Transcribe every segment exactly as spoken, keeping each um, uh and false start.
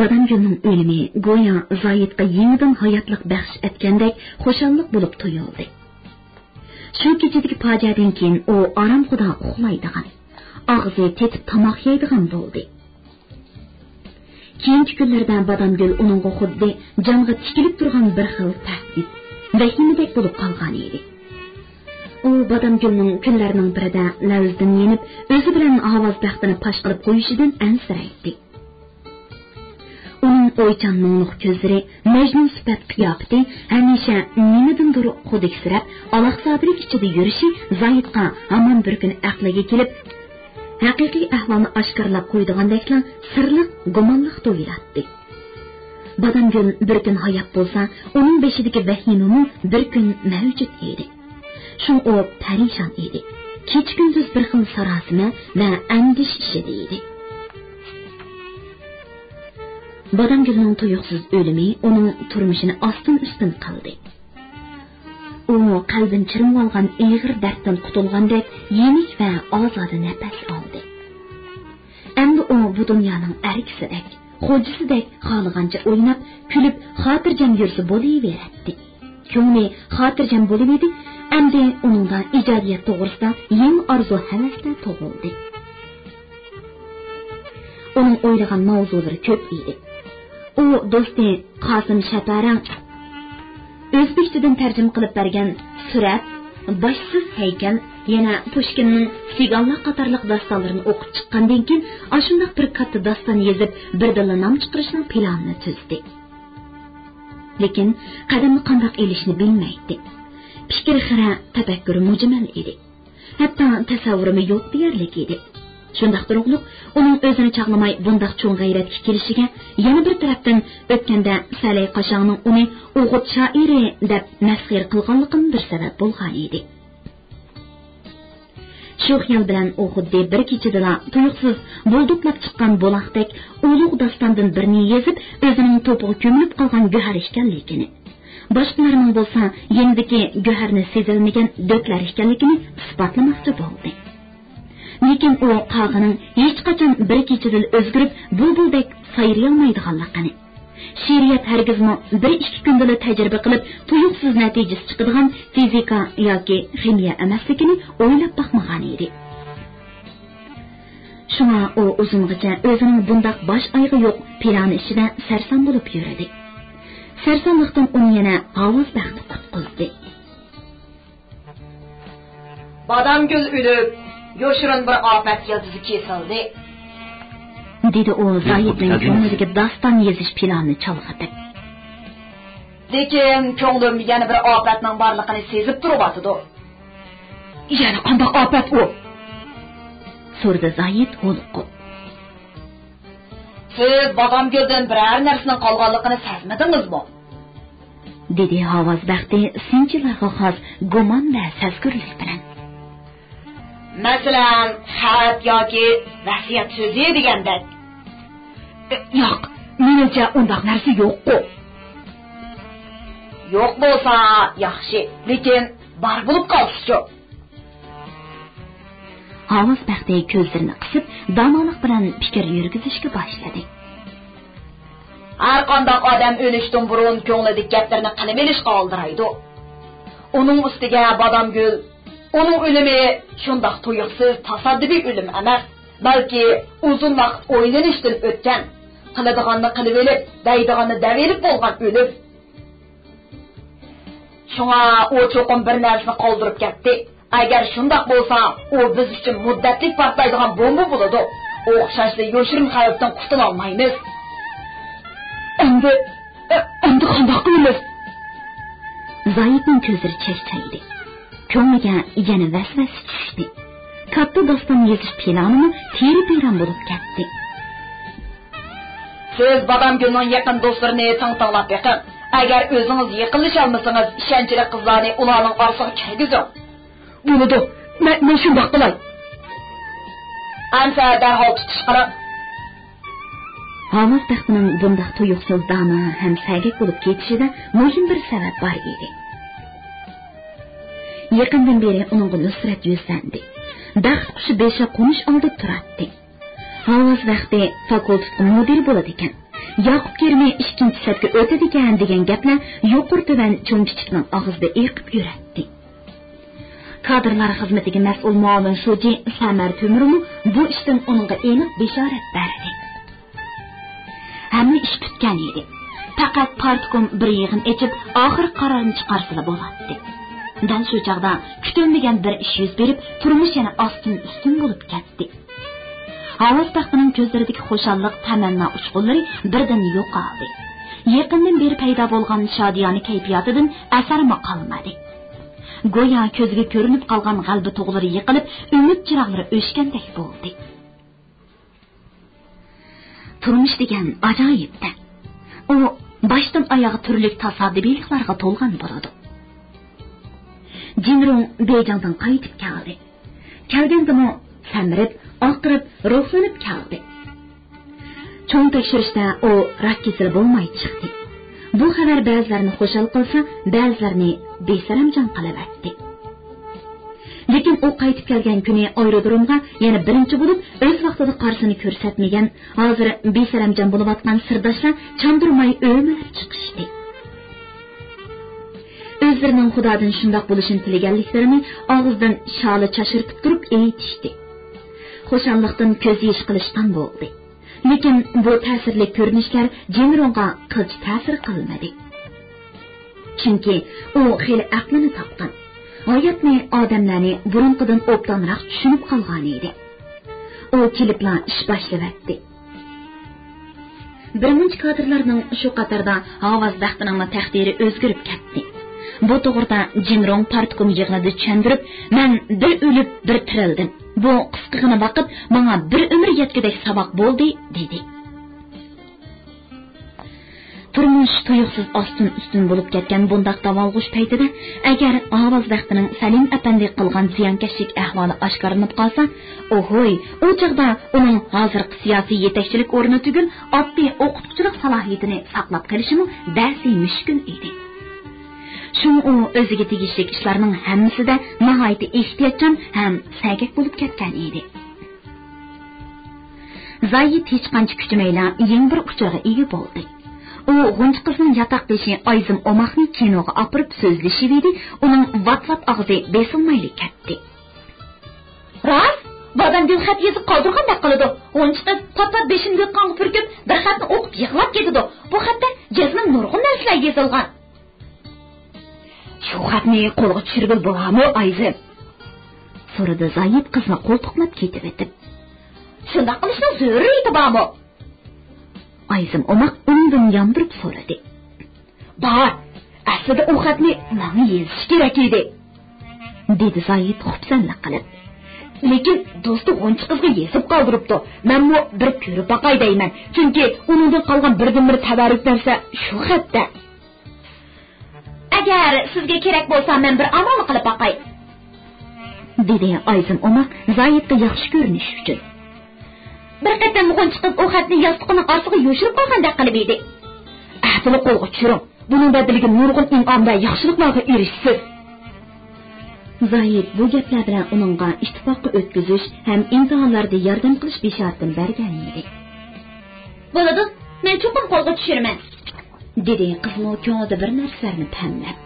بادامگۈلنىڭ ئۆلۈمى گويا زاھىتقا يېڭىدىن ھاياتلىق بەخش ئەتكەندەك خۇشاللىق بولۇپ تۇيۇلدى. شۇ كېچىدىكى پاجىئەدىن كېيىن ئۇ ئارامخۇدا ئۇخلايدىغان، ئاغزى تېتىپ تاماق يەيدىغان بولدى. كېيىنكى كۈنلەردە بادامگۈل ئۇنىڭغا خۇددى جانغا تىكىلىپ تۇرغان بىر خىل تەھدىت، ۋەھىمىدەك بولۇپ قالغان ئىدى. ئۇ بادامگۈلنىڭ كۈنلەرنىڭ بىرىدە لەۋزىدىن يېنىپ، ئۆزى بىلەن ھاۋاز بەختىنى پاش قىلىپ قويۇشىدىن ئەنسىرەيتتى. ئۇنىڭ ئويچان مۇڭلۇق كۆزلىرى، مەجنۇن سۈپەت قىياپىتى، ھەمىشە نېمىدىندۇر خۇدۈكسىرەپ، ئالاقزادىلىك ئىچىدە يۈرۈشى زاھىتقا ھامان بىر كۈنى ئەقلىگە كېلىپ، ھەقىقىي ئەھۋالنى ئاشكارىلاپ قويىدىغاندەكلا سىرلىق، گۇمانلىق تۇيۇلاتتى. بادامگۈل بىر كۈن ھايات بولسا، ئۇنىڭ بېشىدىكى ۋەھىمىمۇ بىر كۈن مەۋجۇت ئىدى. شۇڭا ئۇ پەرىشان ئىدى. كېچە-كۈندۈز بىر خىل ساراسىمە ۋە ئەندىشە ئىچىدە ئىدى. بادامگۈلنىڭ تۇيۇقسىز ئۆلۈمى ئۇنىڭ تۇرمۇشىنى ئاستىن-ئۈستۈن قىلدى. ئۇ قەلبىنى چىرمىۋالغان ئېغىر دەردتىن قۇتۇلغاندەك يېنىك ۋە ئازادە نەپەس ئالدى. ئەمدى ئۇ بۇ دۇنيانىڭ ئەركىسىدەك، خوجىسىدەك خالىغانچە ئويناپ، كۈلۈپ، خاتىرجەم يۈرسە بولۇۋېرەتتى. كۆڭلى خاتىرجەم بولۇۋىدى، ئەمدى ئۇنىڭدا ئىجادىيەت توغرىسىدا يېڭى ئارزۇ-ھەۋەسلەر تۇغۇلدى. ئۇنىڭ ئويلىغان ماۋزۇلىرى كۆپ ئىدى. ئۇ دوستى قاسىم شەپەرەڭ ئۆزبېكچىدىن تەرجىمە قىلىپ بەرگەن سۈرەت، باشسىز ھەيكەل، يەنە پۇشكىننىڭ سىگانلار قاتارلىق داستانلىرىنى ئوقۇپ چىققاندىن كېيىن، ئاشۇنداق بىر كاتتا داستان يېزىپ، بىردىنلا نام چىقىرىشنىڭ پىلانىنى تۈزدى. لېكىن قەدەمنى قانداق ئېلىشنى بىلمەيتتى. پىكرى خىرە، تەپەككۇرى مۇجمەل ئىدى. ھەتتا تەسەۋۋۇرىمۇ يوق دېيەرلىك ئىدى. شۇنداق تۇرۇقلۇق، ئۇنىڭ ئۆزىنى چاغلىماي بۇنداق چوڭ غەيرەتكە كېلىشىگە يەنە بىر تەرەپتىن ئۆتكەندە سەلەي قاشاڭنىڭ ئۇنى ئوغۇت شائىرى دەپ مەسخىرە قىلغانلىقىمۇ بىر سەۋەب بولغان ئىدى. شۇ خىيال بىلەن ئۇ خۇددى بىر كېچىدىلا تۇيۇقسىز بۇلدۇقلاپ چىققان بۇلاقتەك ئۇلۇغ داستاندىن بىرنى يېزىپ، ئۆزىنىڭ توپىغا كۆمۈلۈپ قالغان گۆھەر ئىكەنلىكىنى، باشقىلارنىڭ بولسا يېنىدىكى گۆھەرنى سېزەلمىگەن دۆتلەر ئىكەنلىكىنى ئىسپاتلىماقچى بولدى. لېكىن ئۇ قاغىنىڭ ھېچقاچان بىر كېچىدىلا ئۆزگىرىپ، بۇلبۇلدەك سايرىيالمايدىغانلىقىنى، شېئىرىيەت ھەرگىزمۇ بىر-ئىككى كۈندىلا تەجرىبە قىلىپ تۇيۇقسىز نەتىجىسى چىقىدىغان فىزىكا ياكى خىمىيە ئەمەسلىكىنى ئويلاپ باقمىغان ئىدى. شۇڭا ئۇ ئۇزۇنغىچە ئۆزىنىڭ بۇنداق باش-ئايىغى يوق پىلانى ئىچىدە سەرسان بولۇپ يۈردى. سەرسانلىقتىن ئۇنى يەنە ھاۋاز بەخت قۇتقۇزدى. بادامگۈل ئۆلۈپ، يوشۇرۇن بىر ئاپەت يىلتىزى كېسىلدى، دېدى ئۇ زاھىتنىڭ كۆڭلىدىكى داستان يېزىش پىلانىنى چالغىتىپ. لېكىن كۆڭلۈم يەنە بىر ئاپەتنىڭ بارلىقىنى سېزىپ تۇرۇۋاتىدۇ. يەنە قانداق ئاپەت ئۇ؟ سورىدى زاھىت ھولۇقۇپ. سىز بادامگۈلدىن بىرەر نەرسىنىڭ قالغانلىقىنى سەزمىدىڭىزمۇ؟ دېدى ھاۋاز بەختى سىنچىلارغا خاس گۇمان ۋە سەزگۈرلۈك بىلەن. مەسىلەن، خەت ياكى ۋەسىيەت سۆزى دېگەندەك. ياق، مېنىڭچە ئۇنداق نەرسە يوققۇ. يوق بولسا ياخشى، لېكىن بار بولۇپ قالسىچۇ؟ ھاۋاز بەختى كۆزلىرىنى قىسىپ، دانالىق بىلەن پىكىر يۈرگۈزۈشكە باشلىدى. ھەر قانداق ئادەم ئۆلۈشتىن بۇرۇن كۆڭلىدىكى گەپلىرىنى قىلىۋېلىشقا ئالدىرايدۇ. ئۇنىڭ ئۈستىگە بادامگۈل، ئۇنىڭ ئۆلۈمى شۇنداق تۇيۇقسىز، تاسادىپىي ئۆلۈم ئەمەس، بەلكى ئۇزۇن ۋاقىت ئويلىنىشتىن ئۆتكەن، قىلىدىغاننى قىلىۋېلىپ، دەيدىغاننى دەۋېلىپ بولغان ئۆلۈم. شۇڭا ئۇ چوقۇم بىر نەرسىنى قالدۇرۇپ كەتتى. ئەگەر شۇنداق بولسا، ئۇ بىز ئۈچۈن مۇددەتلىك پارتلايدىغان بومبا بولىدۇ. ئوخشاشلا يوشۇرۇن خەۋپتىن قۇتۇلالمايمىز. ئەمدى، ئەمدى قانداق قىلىمىز؟ زاھىتنىڭ كۆزلىرى چەكچەيدى. كۆڭلىگە يەنە ۋەسۋەسە چۈشتى. كاتتا داستان يېزىش پىلانىمۇ تېرە-تېرەم بولۇپ كەتتى. سىز بادامگۈلنىڭ يېقىن دوستلىرىنى تىڭ تىڭلاپ بېقىڭ. ئەگەر ئۆزىڭىز يېقىنلىشالمىسىڭىز، ئىشەنچلىك قىزلارنى ئۇلارنىڭ ئارىسىغا كىرگۈزۈڭ. بولىدۇ. مەن، مەن شۇنداق قىلاي. ئەمسە دەرھال تۇتۇش قىلىڭ. ھاۋاز بەختىنىڭ بۇنداق تۇيۇقسىز دانا ھەم سەگەك بولۇپ كېتىشىدە مۇھىم بىر سەۋەب بار ئىدى. يېقىندىن بېرى ئۇنىڭغا نۇسرەت يۈزلەندى. بەخت قۇشى بېشى قونۇش ئالدىدا تۇراتتى. ھاۋاز بەختى فاكۇلتېتقا مۇدىر بولىدىكەن. ياقۇپ كېرىمى ئىككىنچى سەپكە ئۆتىدىكەن دېگەن گەپلەر يۇقىرى تۆۋەن چوڭ-كىچىكنىڭ ئاغزىدا ئېقىپ يۈرەتتى. كادىرلار خىزمىتىگە مەسئۇل مۇئاۋىن شۇجى سەمەر تۆمۈرمۇ بۇ ئىشتىن ئۇنىڭغا ئېنىق بېشارەت بەردى. ھەممە ئىش پۈتكەن ئىدى. پەقەت پارتكوم بىر يىغىن ئېچىپ، ئاخىرقى قارارنى چىقارسىلا بولاتتى. دەل شۇ چاغدا كۈتۈلمىگەن بىر ئىش يۈز بېرىپ، تۇرمۇش يەنە ئاستىن-ئۈستۈن بولۇپ كەتتى. ھاۋاز بەختىنىڭ كۆزلىرىدىكى خۇشاللىق، تەمەننا ئۇچقۇنلىرى بىردىن يوقالدى. يېقىندىن بېرى پەيدا بولغان شادىيانە كەيپىياتىدىن ئەسەرمۇ قالمىدى. گويا كۆزگە كۆرۈنۈپ قالغان غەلىبە تۇغلىرى يىقىلىپ، ئۈمىد چىراغلىرى ئۆچكەندەك بولدى. تۇرمۇش دېگەن ئاجايىپ-دە. ئۇ باشتىن ئاياغ تۈرلۈك تاسادىپىيلىقلارغا تولغان بولىدۇ. جىنرۇڭ بېيجىڭدىن قايتىپ كەلدى. كەلگەندىمۇ سەمرىپ، ئاقىرىپ، روھلىنىپ كەلدى. چوڭ تەكشۈرۈشتە ئۇ راك كېسىلى بولماي چىقتى. بۇ خەۋەر بەزىلەرنى خۇشال قىلسا، بەزىلەرنى بىسەرەمجان قىلىۋەتتى. لېكىن ئۇ قايتىپ كەلگەن كۈنى ئايرودرومغا يەنە بىرىنچى بولۇپ ئۆز ۋاقتىدا قارىسىنى كۆرسەتمىگەن، ھازىر بىسەرەمجان بولۇۋاتقان سىرداشلار چاندۇرماي ئۆمىلەپ چىقىشتى. ئۆزلىرىنىڭ خۇدادىن شۇنداق بولۇشىنى تىلىگەنلىكلىرىنى ئاغزىدىن شالا چاچرىتىپ تۇرۇپ ئېيتىشتى. خۇشاللىقتىن كۆز يېشى قىلىشقان بولدى. لېكىن بۇ تەسىرلىك كۆرۈنۈشلەر جىنرۇڭغا قىلچە تەسىر قىلمىدى. چۈنكى ئۇ خېلى ئەقلىنى تاپقان، ھاياتنى، ئادەملەرنى بۇرۇنقىدىن ئوبدانراق چۈشىنىپ قالغانىدى. ئۇ كېلىپلا ئىش باشلىۋەتتى. بىرمۇنچە كادىرلارنىڭ، شۇ قاتاردا ھاۋاز بەختىنىڭمۇ تەقدىرى ئۆزگىرىپ كەتتى. بۇ توغرىدا جىنرۇڭ پارتكوم يىغىنىدا چۈشەندۈرۈپ، مەن بىر ئۆلۈپ، بىر تىرىلدىم. بۇ قىسقىغىنا ۋاقىت ماڭا بىر ئۆمۈر يەتكۈدەك ساۋاق بولدى، دېدى. تۇرمۇش تۇيۇقسىز ئاستىن-ئۈستۈن بولۇپ كەتكەن بۇنداق داۋالغۇش پەيتىدە، ئەگەر ئاۋاز بەختىنىڭ سەلىم ئەپەندىگە قىلغان زىيانكەشلىك ئەھۋالى ئاشكارىلىنىپ قالسا، ئوھوي، ئۇ چاغدا ئۇنىڭ ھازىرقى سىياسىي يېتەكچىلىك ئورنى تۈگۈل، ئاددىي ئوقۇتقۇچىلىق سالاھىيىتىنى ساقلاپ قېلىشىمۇ بەسى مۈشكۈل ئىدى. شۇڭا ئۇ ئۆزىگە تېگىشلىك ئىشلارنىڭ ھەممىسىدە ناھايىتى ئېھتىياتچان ھەم سەگەك بولۇپ كەتكەن ئىدى. زايىت ھېچقانچە كۈچىمەيلا يېڭى بىر ئۇچۇرغا ئىگە بولدى. ئۇ غۇنچە قىزنىڭ ياتاقدىشى ئايزىم ئوماقنى كىنوغا ئاپىرىپ سۆزلىشىۋىدى، ئۇنىڭ ۋات-ۋات ئاغزى بېسىلمايلا كەتتى. راست؟ بادام گۈل خەت يېزىپ قالدۇرغاندەك قىلىدۇ. غۇنچە قىز پات-پات بېشىنى دىلقانغا پۈركۈپ، بىر خەتنى ئوقۇپ يىغلاپ كېتىدۇ. بۇ خەتتە جەزمەن نۇرغۇن نەرسىلەر يېزىلغان. شۇ خەتنى قولغا چۈشۈرگىلى بولامۇ، ئايزىم؟ سورىدى زايىت قىزنى قولتۇقلاپ كېتىۋېتىپ. شۇنداق قىلىشنىڭ زۆرۈرىيىتى بارمۇ؟ ئايزىم ئوماق ئۇنىڭدىن ياندۇرۇپ سورىدى. بار، ئەسلىدە ئۇ خەتنى ماڭا يېزىش كېرەك ئىدى، دېدى زايىت خۇپسەنلىك قىلىپ. لېكىن دوستى غۇنچە قىزغا يېزىپ قالدۇرۇپتۇ. مەنمۇ بىر كۆرۈپ باقاي دەيمەن. چۈنكى ئۇنىڭدىن قالغان بىردىنبىر تەۋەررۈك نەرسە شۇ خەتتە. ئەگەر سىزگە كېرەك بولسا، مەن بىر ئامالنى قىلىپ باقاي، دېدى ئايزىم ئوماق زايىتقا ياخشى كۆرۈنۈش ئۈچۈن. بىر قېتىم غۇنچە قىز ئۇ خەتنى ياستۇقىنىڭ ئارىسىغا يوشۇرۇپ قالغاندەك قىلىۋىدى. ئەتىلا قولغا چۈشۈرۈڭ. بۇنىڭ بەدىلىگە نۇرغۇن ئىنئام ۋە ياخشىلىقلارغا ئېرىشىسىز. زايىت بۇ گەپلەر بىلەن ئۇنىڭغا ئىتتىپاققا ئۆتكۈزۈش ھەم ئىمتىھانلاردا ياردەم قىلىش بېشارىتىنى بەرگەن ئىدى. بولىدۇ، مەن چوقۇم قولغا چۈشۈرىمەن، دېدى قىزمۇ كۆڭلىدە بىر نەرسىلەرنى پەملەپ.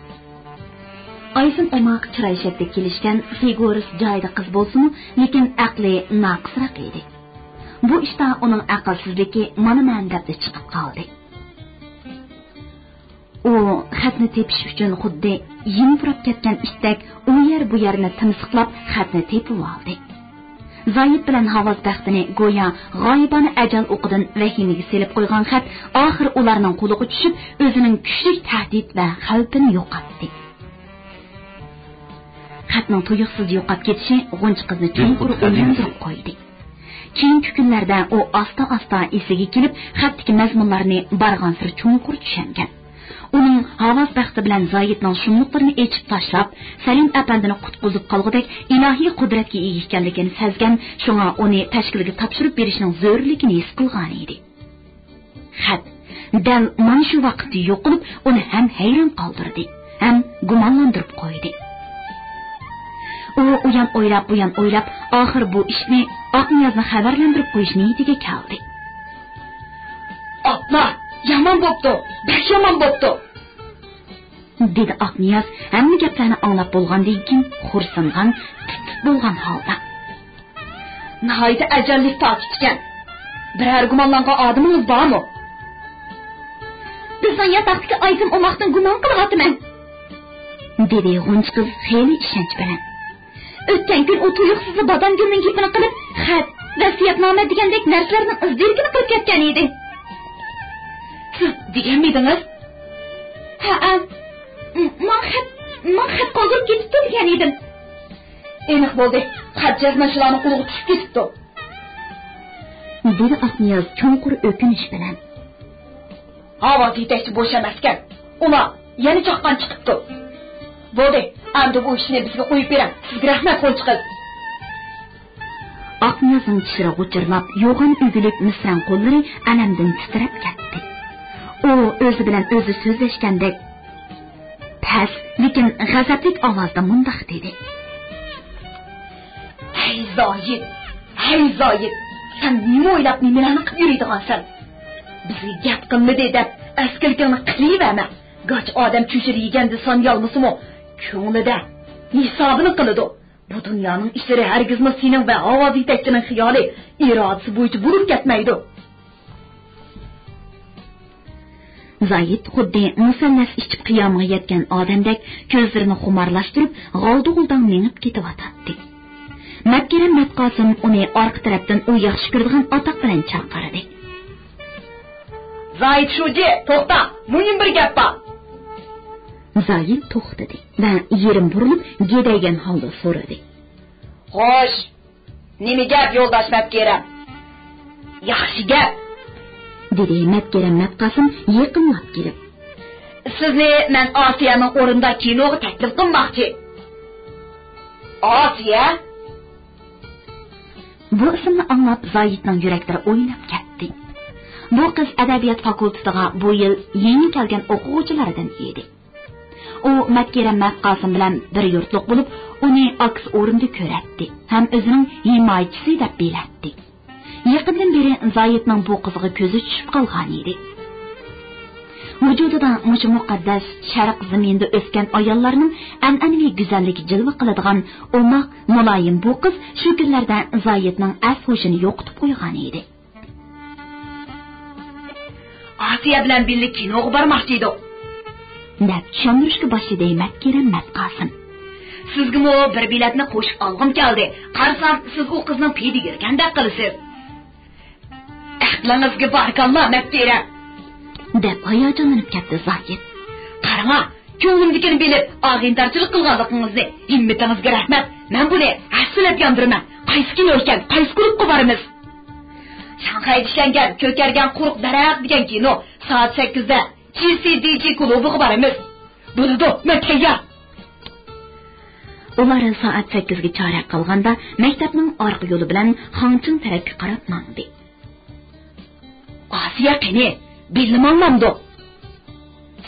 ئايسىن ئوماق چىراي شەكلى كېلىشكەن، فىگۇرىسى جايىدا قىز بولسىمۇ، لېكىن ئەقلى ناقىسراق ئىدى. بۇ ئىشتا ئۇنىڭ ئەقىلسىزلىكى مانا مەن دەپلا چىقىپ قالدى. ئۇ خەتنى تېپىش ئۈچۈن خۇددى يىم پۇراپ كەتكەن ئىتتەك ئۇ يەر بۇ يەرنى تىمسىقلاپ خەتنى تېپىۋالدى. زايىت بىلەن ھاۋاز بەختىنى گويا غايىبانە ئەجەل ئوقىدىن ۋەھىمىگە سېلىپ قويغان خەت ئاخىر ئۇلارنىڭ قولىغا چۈشۈپ، ئۆزىنىڭ كۈچلۈك تەھدىت ۋە خەۋپىنى يوقاتتى. خەتنىڭ تۇيۇقسىز يوقاپ كېتىشى غۇنچە قىزنى چوڭقۇر ئويلاندۇرۇپ قويدى. كېيىنكى كۈنلەردە ئۇ ئاستا-ئاستا ئېسىگە كېلىپ، خەتتىكى مەزمۇنلارنى بارغانسېرى چوڭقۇر چۈشەنگەن. ئۇنىڭ ھاۋاز بەختى بىلەن زايىتنىڭ شۇملۇقلىرىنى ئېچىپ تاشلاپ، سەلىم ئەپەندىنى قۇتقۇزۇپ قالغۇدەك ئىلاھىي قۇدرەتكە ئىگە ئىكەنلىكىنى سەزگەن، شۇڭا ئۇنى تەشكىلگە تاپشۇرۇپ بېرىشنىڭ زۆرۈرلۈكىنى ھېس قىلغانىدى. خەت دەل مانا شۇ ۋاقىتتا يوقىلىپ، ئۇنى ھەم ھەيران قالدۇردى، ھەم گۇمانلاندۇرۇپ قويدى. ئۇ ئۇيان ئويلاپ، بۇيان ئويلاپ، ئاخىر بۇ ئىشنى ئاقنىيازنى خەۋەرلەندۈرۈپ قويۇش نىيىتىگە كەلدى. ئاپلا، يامان بوپتۇ، بەك يامان بوپتۇ. دېدى ئاقنىياز ھەممە گەپلەرنى ئاڭلاپ بولغاندىن كېيىن خورسۇنغان، تىت-تىت بولغان ھالدا. ناھايىتى ئەجەللىك پاكىت ئىكەن. بىرەر گۇمانلانغان ئادىمىڭىز بارمۇ؟ بىزنىڭ ياتاقتىكى ئايتىم ئوماقتىن گۇمان قىلىۋاتىمەن. دېدى غۇنچە قىز خېلى ئىشەنچ بىلەن. ئۆتكەن كۈن ئۇ تۇيۇقسىزلا بادامگۈلنىڭ گېپىنى قىلىپ، خەت، ۋەسىيەتنامە دېگەندەك نەرسىلەرنىڭ ئىز دېرىكىنى قىلىپ كەتكەن ئىدى. سىز دېگەنمىدىڭىز؟ ھەئە. ماڭا خەت، ماڭا خەت قالدۇرۇپ كېتىپتۇ دېگەن ئىدىم. ئېنىق بولدى. خەت جەزمەن شۇلارنىڭ قولىغا چۈشۈپ كېتىپتۇ. دېدى ئاقنىياز چوڭقۇر ئۆكۈنۈش بىلەن. ھاۋا يېتەكچى بوش ئەمەسكەن. ئۇلار يەنە چاققان چىقىپتۇ. بولدى، ئەمدى بۇ ئىشنى بىزگە قويۇپ بېرىڭ. سىزگە رەھمەت، غۇنچە قىز. ئاقنىيازنىڭ چىشلىرى غۇچۇرلاپ، يوغان ئۆگۈلۈك مىسراڭ قوللىرى ئەلەمدىن تىترەپ كەتتى. ئۇ ئۆزى بىلەن ئۆزى سۆزلەشكەندەك پەس، لېكىن غەزەپلىك ئاۋازدا مۇنداق دېدى. ھەي زاھىت، ھەي زاھىت، سەن نېمە ئويلاپ نېمىلەرنى قىلىپ يۈرىدىغانسەن؟ بىزگە گەپ قىلمىدى دەپ ئەسكىلىكىڭنى قىلىۋەرمە. گاچا ئادەم چۆچۈرە يېگەندە سان يالمىسىمۇ، كۆڭلىدە ھېسابىنى قىلىدۇ. بۇ دۇنيانىڭ ئىشلىرى ھەرگىزمۇ سېنىڭ ۋە ھاۋاز يېتەكچىنىڭ خىيالى، ئىرادىسى بويىچە بولۇپ كەتمەيدۇ. زاھىت خۇددى مۇسەللەس ئىچىپ قىيامىغا يەتكەن ئادەمدەك كۆزلىرىنى خۇمارلاشتۇرۇپ، غالدى-غۇلداڭ مېڭىپ كېتىۋاتاتتى. مەتكەرەم مەتقاسىم ئۇنى ئارقا تەرەپتىن ئۇ ياخشى كۆرىدىغان ئاتاق بىلەن چاقىردى. زاھىت شۇجى، توختا، مۇھىم بىر گەپ بار. زاھىت توختىدى ۋە يېرىم بۇرۇلۇپ، گېدەيگەن ھالدا سورىدى. خوش، نېمە گەپ، يولداش مەتكەرەم؟ ياخشى گەپ، دېدى مەتكەرەم مەتقاسىم يېقىنلاپ كېلىپ. سىزنى مەن ئاسىيەنىڭ ئورنىدا كىنوغا تەكلىپ قىلماقچى. ئاسىيە؟ بۇ ئىسىمنى ئاڭلاپ زاھىتنىڭ يۈرەكلىرى ئويناپ كەتتى. بۇ قىز ئەدەبىيات فاكۇلتېتىغا بۇ يىل يېڭى كەلگەن ئوقۇغۇچىلاردىن ئىدى. ئۇ مەتكەرەم مەتقاسىم بىلەن بىر يۇرتلۇق بولۇپ، ئۇنى ئاكىسى ئورنىدا كۆرەتتى ھەم ئۆزىنىڭ ھىمايىچىسى دەپ بىلەتتى. يېقىندىن بېرى زاھىتنىڭ بۇ قىزغا كۆزى چۈشۈپ قالغانىدى. ۋۇجۇدىدا مۇشۇ مۇقەددەس شەرق زېمىنىدا ئۆسكەن ئاياللارنىڭ ئەنئەنىۋى گۈزەللىكى جىلۋە قىلىدىغان ئوماق، مۇلايىم بۇ قىز شۇ كۈنلەردە زاھىتنىڭ ئەس-ھوشىنى يوقىتىپ قويغانىدى. ئاسىيە بىلەن بىللە كىنوغا بارماقچى ئىدۇق، دەپ چۈشەندۈرۈشكە باشلىدى مەتكەرەم مەتقاسىم. سىزگىمۇ بىر بېلەتنى قوشۇپ ئالغۇم كەلدى. قارىسام، سىز ئۇ قىزنىڭ پىدىگىرىكەندەك قىلىسىز. ئەقلىڭىزگە بارىكاللا، مەتكەرەم، دەپ ھاياجانلىنىپ كەتتى زاھىت. قاراڭا، كۆڭلۈمدىكىنى بىلىپ، ئاغىنىدارچىلىق قىلغانلىقىڭىزنى، ھىممىتىڭىزگە رەھمەت. مەن بۇنى ھەسسىلەپ ياندۇرىمەن. قايسى كىنو ئىكەن، قايسى كۇلۇبقا بارىمىز؟ شاڭخەيدە ئىشلەنگەن كۆكەرگەن قۇرۇق دەرەخ دېگەن كىنو، سائەت سەككىزدە جى سى دى جى كۇلۇبىغا بارىمىز. بولىدۇ، مەن تەييار. ئۇلار سائەت سەككىزگە چارەك قالغاندا مەكتەپنىڭ ئارقا يولى بىلەن خاڭچىڭ تەرەپكە قاراپ ماڭدى. ئاسىيە قېنى، بىللە ماڭمامدۇ؟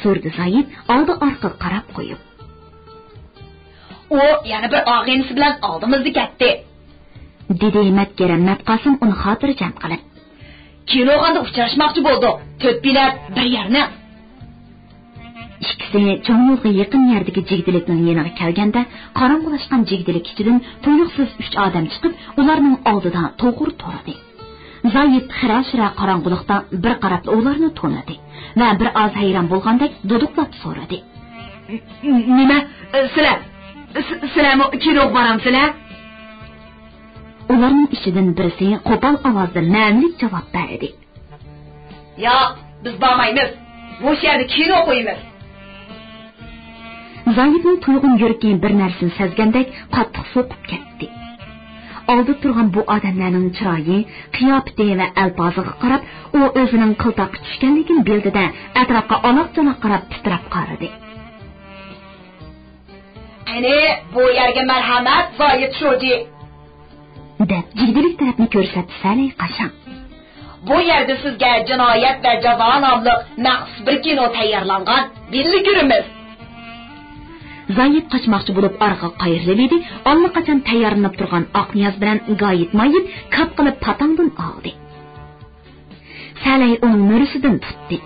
سورىدى زاھىت ئالدى ئارقىغا قاراپ قويۇپ. ئۇ يەنە بىر ئاغىنىسى بىلەن ئالدىمىزدا كەتتى، دېدى مەتكەرەم مەتقاسىم ئۇنى خاتىرجەم قىلىپ. كىنوخانىدا ئۇچراشماقچى بولدۇق. تۆت بېلەت بىر يەرنىڭ. ئىككىسى چوڭ يولغا يېقىن يەردىكى جىگدىلىكنىڭ يېنىغا كەلگەندە، قاراڭغۇلاشقان جىگدىلىك ئىچىدىن تۇيۇقسىز ئۈچ ئادەم چىقىپ، ئۇلارنىڭ ئالدىدا توغرا تۇردى. زاھىت خىرە-شىرە قاراڭغۇلۇقتا بىر قاراپلا ئۇلارنى تونۇدى ۋە بىر ئاز ھەيران بولغاندەك دۇدۇقلاپ سورىدى. نېمە؟ سىلەر، س-، سىلەرمۇ كىنوغا بارامسىلەر؟ ئۇلارنىڭ ئىچىدىن بىرسى قوپال ئاۋازدا مەنىلىك جاۋاب بەردى. ياق، بىز بارمايمىز. مۇشۇ يەردە كىنو قويىمىز. زاھىتنىڭ تۇيغۇن يۈرىكى بىر نەرسىنى سەزگەندەك قاتتىق سوقۇپ كەتتى. ئالدىدا تۇرغان بۇ ئادەملەرنىڭ چىرايى، قىياپىتى ۋە ئەلپازىغا قاراپ، ئۇ ئۆزىنىڭ قىلتاققا چۈشكەنلىكىنى بىلدى-دە، ئەتراپقا ئالاق-چالاق قاراپ تىترەپ قارىدى. قېنى، بۇ يەرگە مەرھەمەت، زاھىت شوجى! دەپ، جىگدىلىك تەرەپنى كۆرسەتتى سەلەي قاشاڭ. بۇ يەردە سىزگە جىنايەت ۋە جازا ناملىق مەخسۇس بىر كىنو تەييارلانغان. بىللە كۆرىمىز. زاھىت قاچماقچى بولۇپ ئارقىغا قايرىلىۋىدى، ئاللىقاچان تەييارلىنىپ تۇرغان ئاقنىياز بىلەن گايىت مايىت كاپ قىلىپ پاتاڭدىن ئالدى. سەلەي ئۇنىڭ مۈرىسىدىن تۇتتى.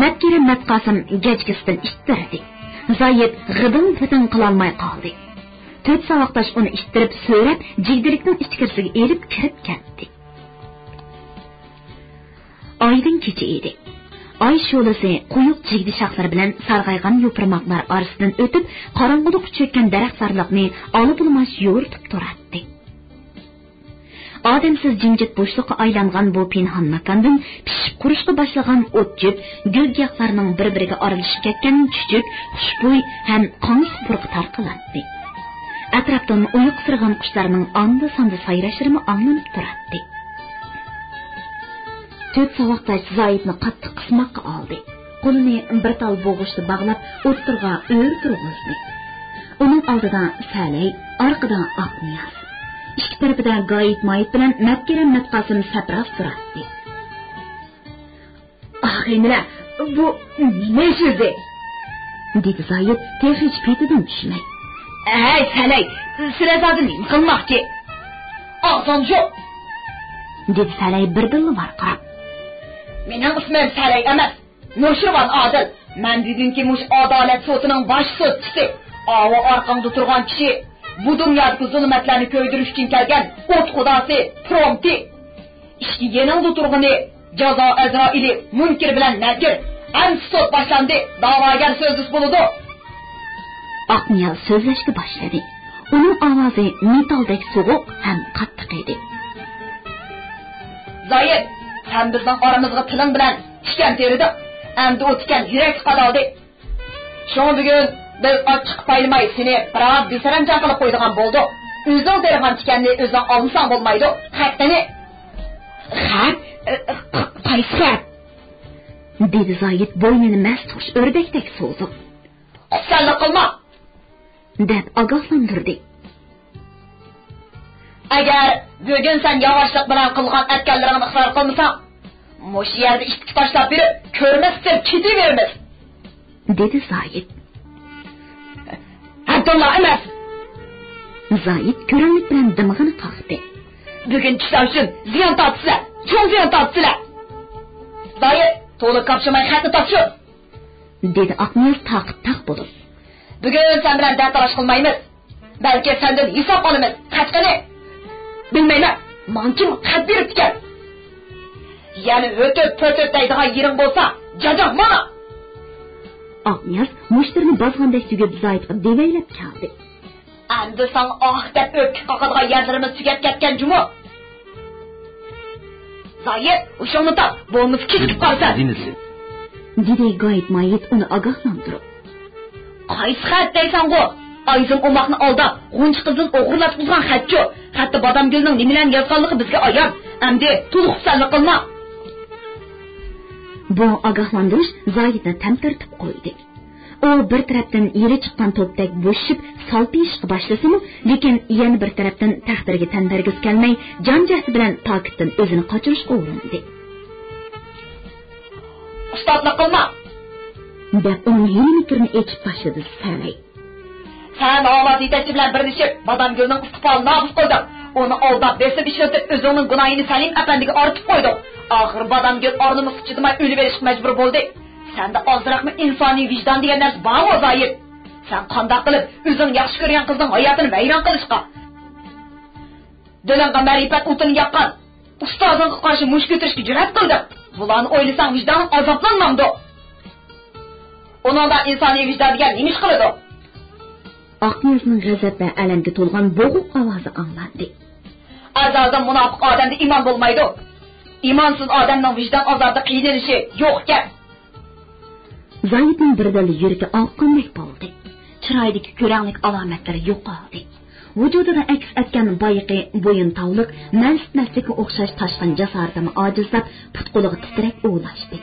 مەتكىرىم مەتقاسىم گەجگىسىدىن ئىتتىردى. زايىت غىدىڭ-پىدىڭ قىلالماي قالدى. تۆت ساۋاقداش ئۇنى ئىتتىرىپ سۆرەپ، جىگدىلىكنىڭ ئىچكىرىسىگە ئېلىپ كىرىپ كەتتى. ئايدىڭ كېچە ئىدى. ئاي شولىسى قويۇق جىگدە شاخلىرى بىلەن سارغايغان يوپۇرماقلار ئارىسىدىن ئۆتۈپ، قاراڭغۇلۇققا چۆككەن دەرەخزارلىقنى ئالا بۇلىماچ يورۇتۇپ تۇراتتى. ئادەمسىز جىمجىت بوشلۇققا ئايلانغان بۇ پىنھان ماكاندىن پىشىپ قۇرۇشقا باشلىغان ئوت-چۆپ، گۈل-گىياھلارنىڭ بىر-بىرىگە ئارىلىشىپ كەتكەن چۈچۈك، خۇشبۇي ھەم قاڭسىق پۇرىقى تارقىلاتتى. ئەتراپتىن ئۇيقۇسىرىغان قۇشلارنىڭ ئاندا-ساندا سايراشلىرىمۇ ئاڭلىنىپ تۇراتتى. تۆت ساۋاقداش زايىتنى قاتتىق قىسماققا ئالدى. قولىنى بىر تال بوغۇچتا باغلاپ، ئوتتۇرىغا ئۆرە تۇرغۇزدى. ئۇنىڭ ئالدىدا سەلەي، ئارقىدا ئاقنىياز. ئىككى تەرىپىدە گايىت-مايىت بىلەن مەتكىرەم مەتقاسىم سەپراپ تۇراتتى. «ئاخىنىلە، بۇ نېمە ئىش ئۆزى؟» دېدى زايىت تېخىچە پېتىدىن چۈشمەي. «ھەي، سەلەي، سىلەر زادى نېمە قىلماقچى؟ ئاغزىڭنى يۇم!» دېدى سەلەي بىردىنلا ۋارقىراپ. «مېنىڭ ئىسمىم سەلەي ئەمەس، نوشىرۋان ئادىل. مەن بۈگۈنكى مۇشۇ ئادالەت سوتىنىڭ باش سوتچىسى. ئاۋۇ ئارقاڭدا تۇرغان كىشى بۇ دۇنيادىكى زۇلۇمەتلەرنى كۆيدۈرۈش ئۈچۈن كەلگەن ئوت خۇداسى پرومېتېي. ئىشىكى يېنىڭدا تۇرغىنى جازا ئەزرائىلى مۇنكىر بىلەن نەكىر. ئەمدى سوت باشلاندى. داۋاگەر سۆزلىسە بولىدۇ.» ئاقنىياز سۆزلەشكە باشلىدى. ئۇنىڭ ئاۋازى مېتالدەك سوغۇق ھەم قاتتىق ئىدى. «زايىت، سەن بىزنىڭ ئارىمىزغا تىلىڭ بىلەن تىكەن تېرىدىڭ. ئەمدى ئۇ تىكەن يۈرەككە قادالدى. شۇڭا بۈگۈن بىز ئاچچىققا پايلىماي سېنى بىراز بىسەرەمجان قىلىپ قويىدىغان بولدۇق. ئۆزۈڭ تېرىغان تىكەننى ئۆزۈڭ ئالمىساڭ بولمايدۇ. خەت قېنى؟» «خەت؟ قايسى خەت؟» دېدى زايىت بوينىنى مەست خۇش ئۆردەكتەك سوزۇپ. «خۇپسەنلىك قىلما!» دەپ ئاگاھلاندۇردى. «ئەگەر بۈگۈن سەن ياۋاشلىق بىلەن قىلغان ئەتكەنلىرىڭنى ئىقرار قىلمىساڭ، مۇشۇ يەردە ئىتتىك تاشلاپ بېرىپ، كۆرمەستىن كېتىۋېرىمىز.» دېدى زايىت. «ھەددىڭلار ئەمەس!» زايىت كۆرەڭلىك بىلەن دىمىقىنى قاقتى. «بۈگۈن چۈشلەر ئۈچۈن زىيان تارتىسىلەر، چوڭ زىيان تارتىسىلەر.» زايىت، تولا كاپشىماي خەتنى تاپشۇر. دېدى ئاقنىياز تاقىت تاق بولۇپ. بۈگۈن سەن بىلەن دەتالاش قىلمايمىز. بەلكى سەندىن ھېساب ئالىمىز. قەچقىنى. بىلمەيمەن. ماڭا كىم خەت بېرىپتىكەن؟ يەنە ھۆتۈت پۆتۈت دەيدىغان يېرىڭ بولسا، جاجاڭ مانا. ئاقنىياز مۇشتىرىنى بازغاندەك تۈگۈپ زايىتقا دېۋەيلەپ كەلدى. ئەمدى ساڭا ئاھ دەپ ئۆپكە قاقىدىغان يەرلىرىمىز تۈگەپ كەتكەن جۇمۇ. زايىت، ھوشۇڭنى تاپ، بولمىسا كېچىكىپ قالىسەن. دېدى گايىت مايىت ئۇنى ئاگاھلاندۇرۇپ. قايسى خەت دەيسەنغۇ؟ ئايزىم ئوماقنى ئالداپ، غۇنچە قىزدىن ئوغرىلاتقۇزغان خەتچۇ. خەتتە بادامگۈلنىڭ نېمىلەرنى يازغانلىقى بىزگە ئايان. ئەمدى تولۇق خۇپسەنلىك قىلما. بۇ ئاگاھلاندۇرۇش زايىتنى تەمتەرىتىپ قويدى. ئۇ بىر تەرەپتىن يېرى چىققان توپتەك بوشىشىپ، سالپىيىشقا باشلىسىمۇ، لېكىن يەنە بىر تەرەپتىن تەقدىرگە تەن بەرگۈسى كەلمەي، جان جەھدى بىلەن پاكىتتىن ئۆزىنى قاچۇرۇشقا ئۇرۇندى. ئۇستازلىق قىلما! دەپ ئۇنىڭ ھىيلە-مىكرىنى ئېچىپ باشلىدى سەلەي. سەن ئاۋاز يېتەكچى بىلەن بىرلىشىپ، بادامگۈلنىڭ ئىستىقبالىنى نابۇت قىلدىڭ. ئۇنى ئالداپ، بېسىپ ئىشلىتىپ، ئۆزۈڭنىڭ گۇناھىنى سەلىم ئەپەندىگە ئارتىپ قويدۇڭ. ئاخىرى بادامگۈل ئارىلىمىسقا چىدىماي ئۆلۈۋېرىشكە مەجبۇر بولدى. سەندە ئازراقمۇ ئىنسانىي ۋىجدان دېگەن نەرسە بارمۇ، زايىت؟ سەن قانداق قىلىپ ئۆزۈڭ ياخشى كۆرگەن قىزنىڭ ھاياتىنى ۋەيران قىلىشقا، دىلىڭغا مەرىپەت ئوتىنى ياققان ئۇستازىڭغا قارشى مۇشت كۆتۈرۈشكە جۈرئەت قىلدىڭ؟ بۇلارنى ئويلىساڭ، ۋىجدانىڭ ئازابلانمامدۇ؟ ئۇنىڭدا ئىنسانىي ۋىجدان دېگەن نېمە ئىش قىلىدۇ؟ ئاقنىيازنىڭ غەزەپ ۋە ئەلەمگە تولغان بوغۇق ئاۋازى ئاڭلاندى. ئەزەلدىن مۇناپىق ئادەمدە ئىمان بولمايدۇ. ئىمانسىز ئادەمنىڭ ۋىجدان ئازابىدا قىينىلىشى يوق ئىكەن. زايىتنىڭ بىردەملا يۈرىكى ئاغقاندەك بولدى. چىرايىدىكى كۆرەڭلىك ئالامەتلىرى يوقالدى. ۋۇجۇدىدا ئەكس ئەتكەن بايىقى بويۇن تاۋلىق، مەنسىتمەسلىككە ئوخشاش تاشقان جاسارىتىمۇ ئاجىزلاپ، پۇت-قولىغا تىترەك ئۇۋۇلاشتى.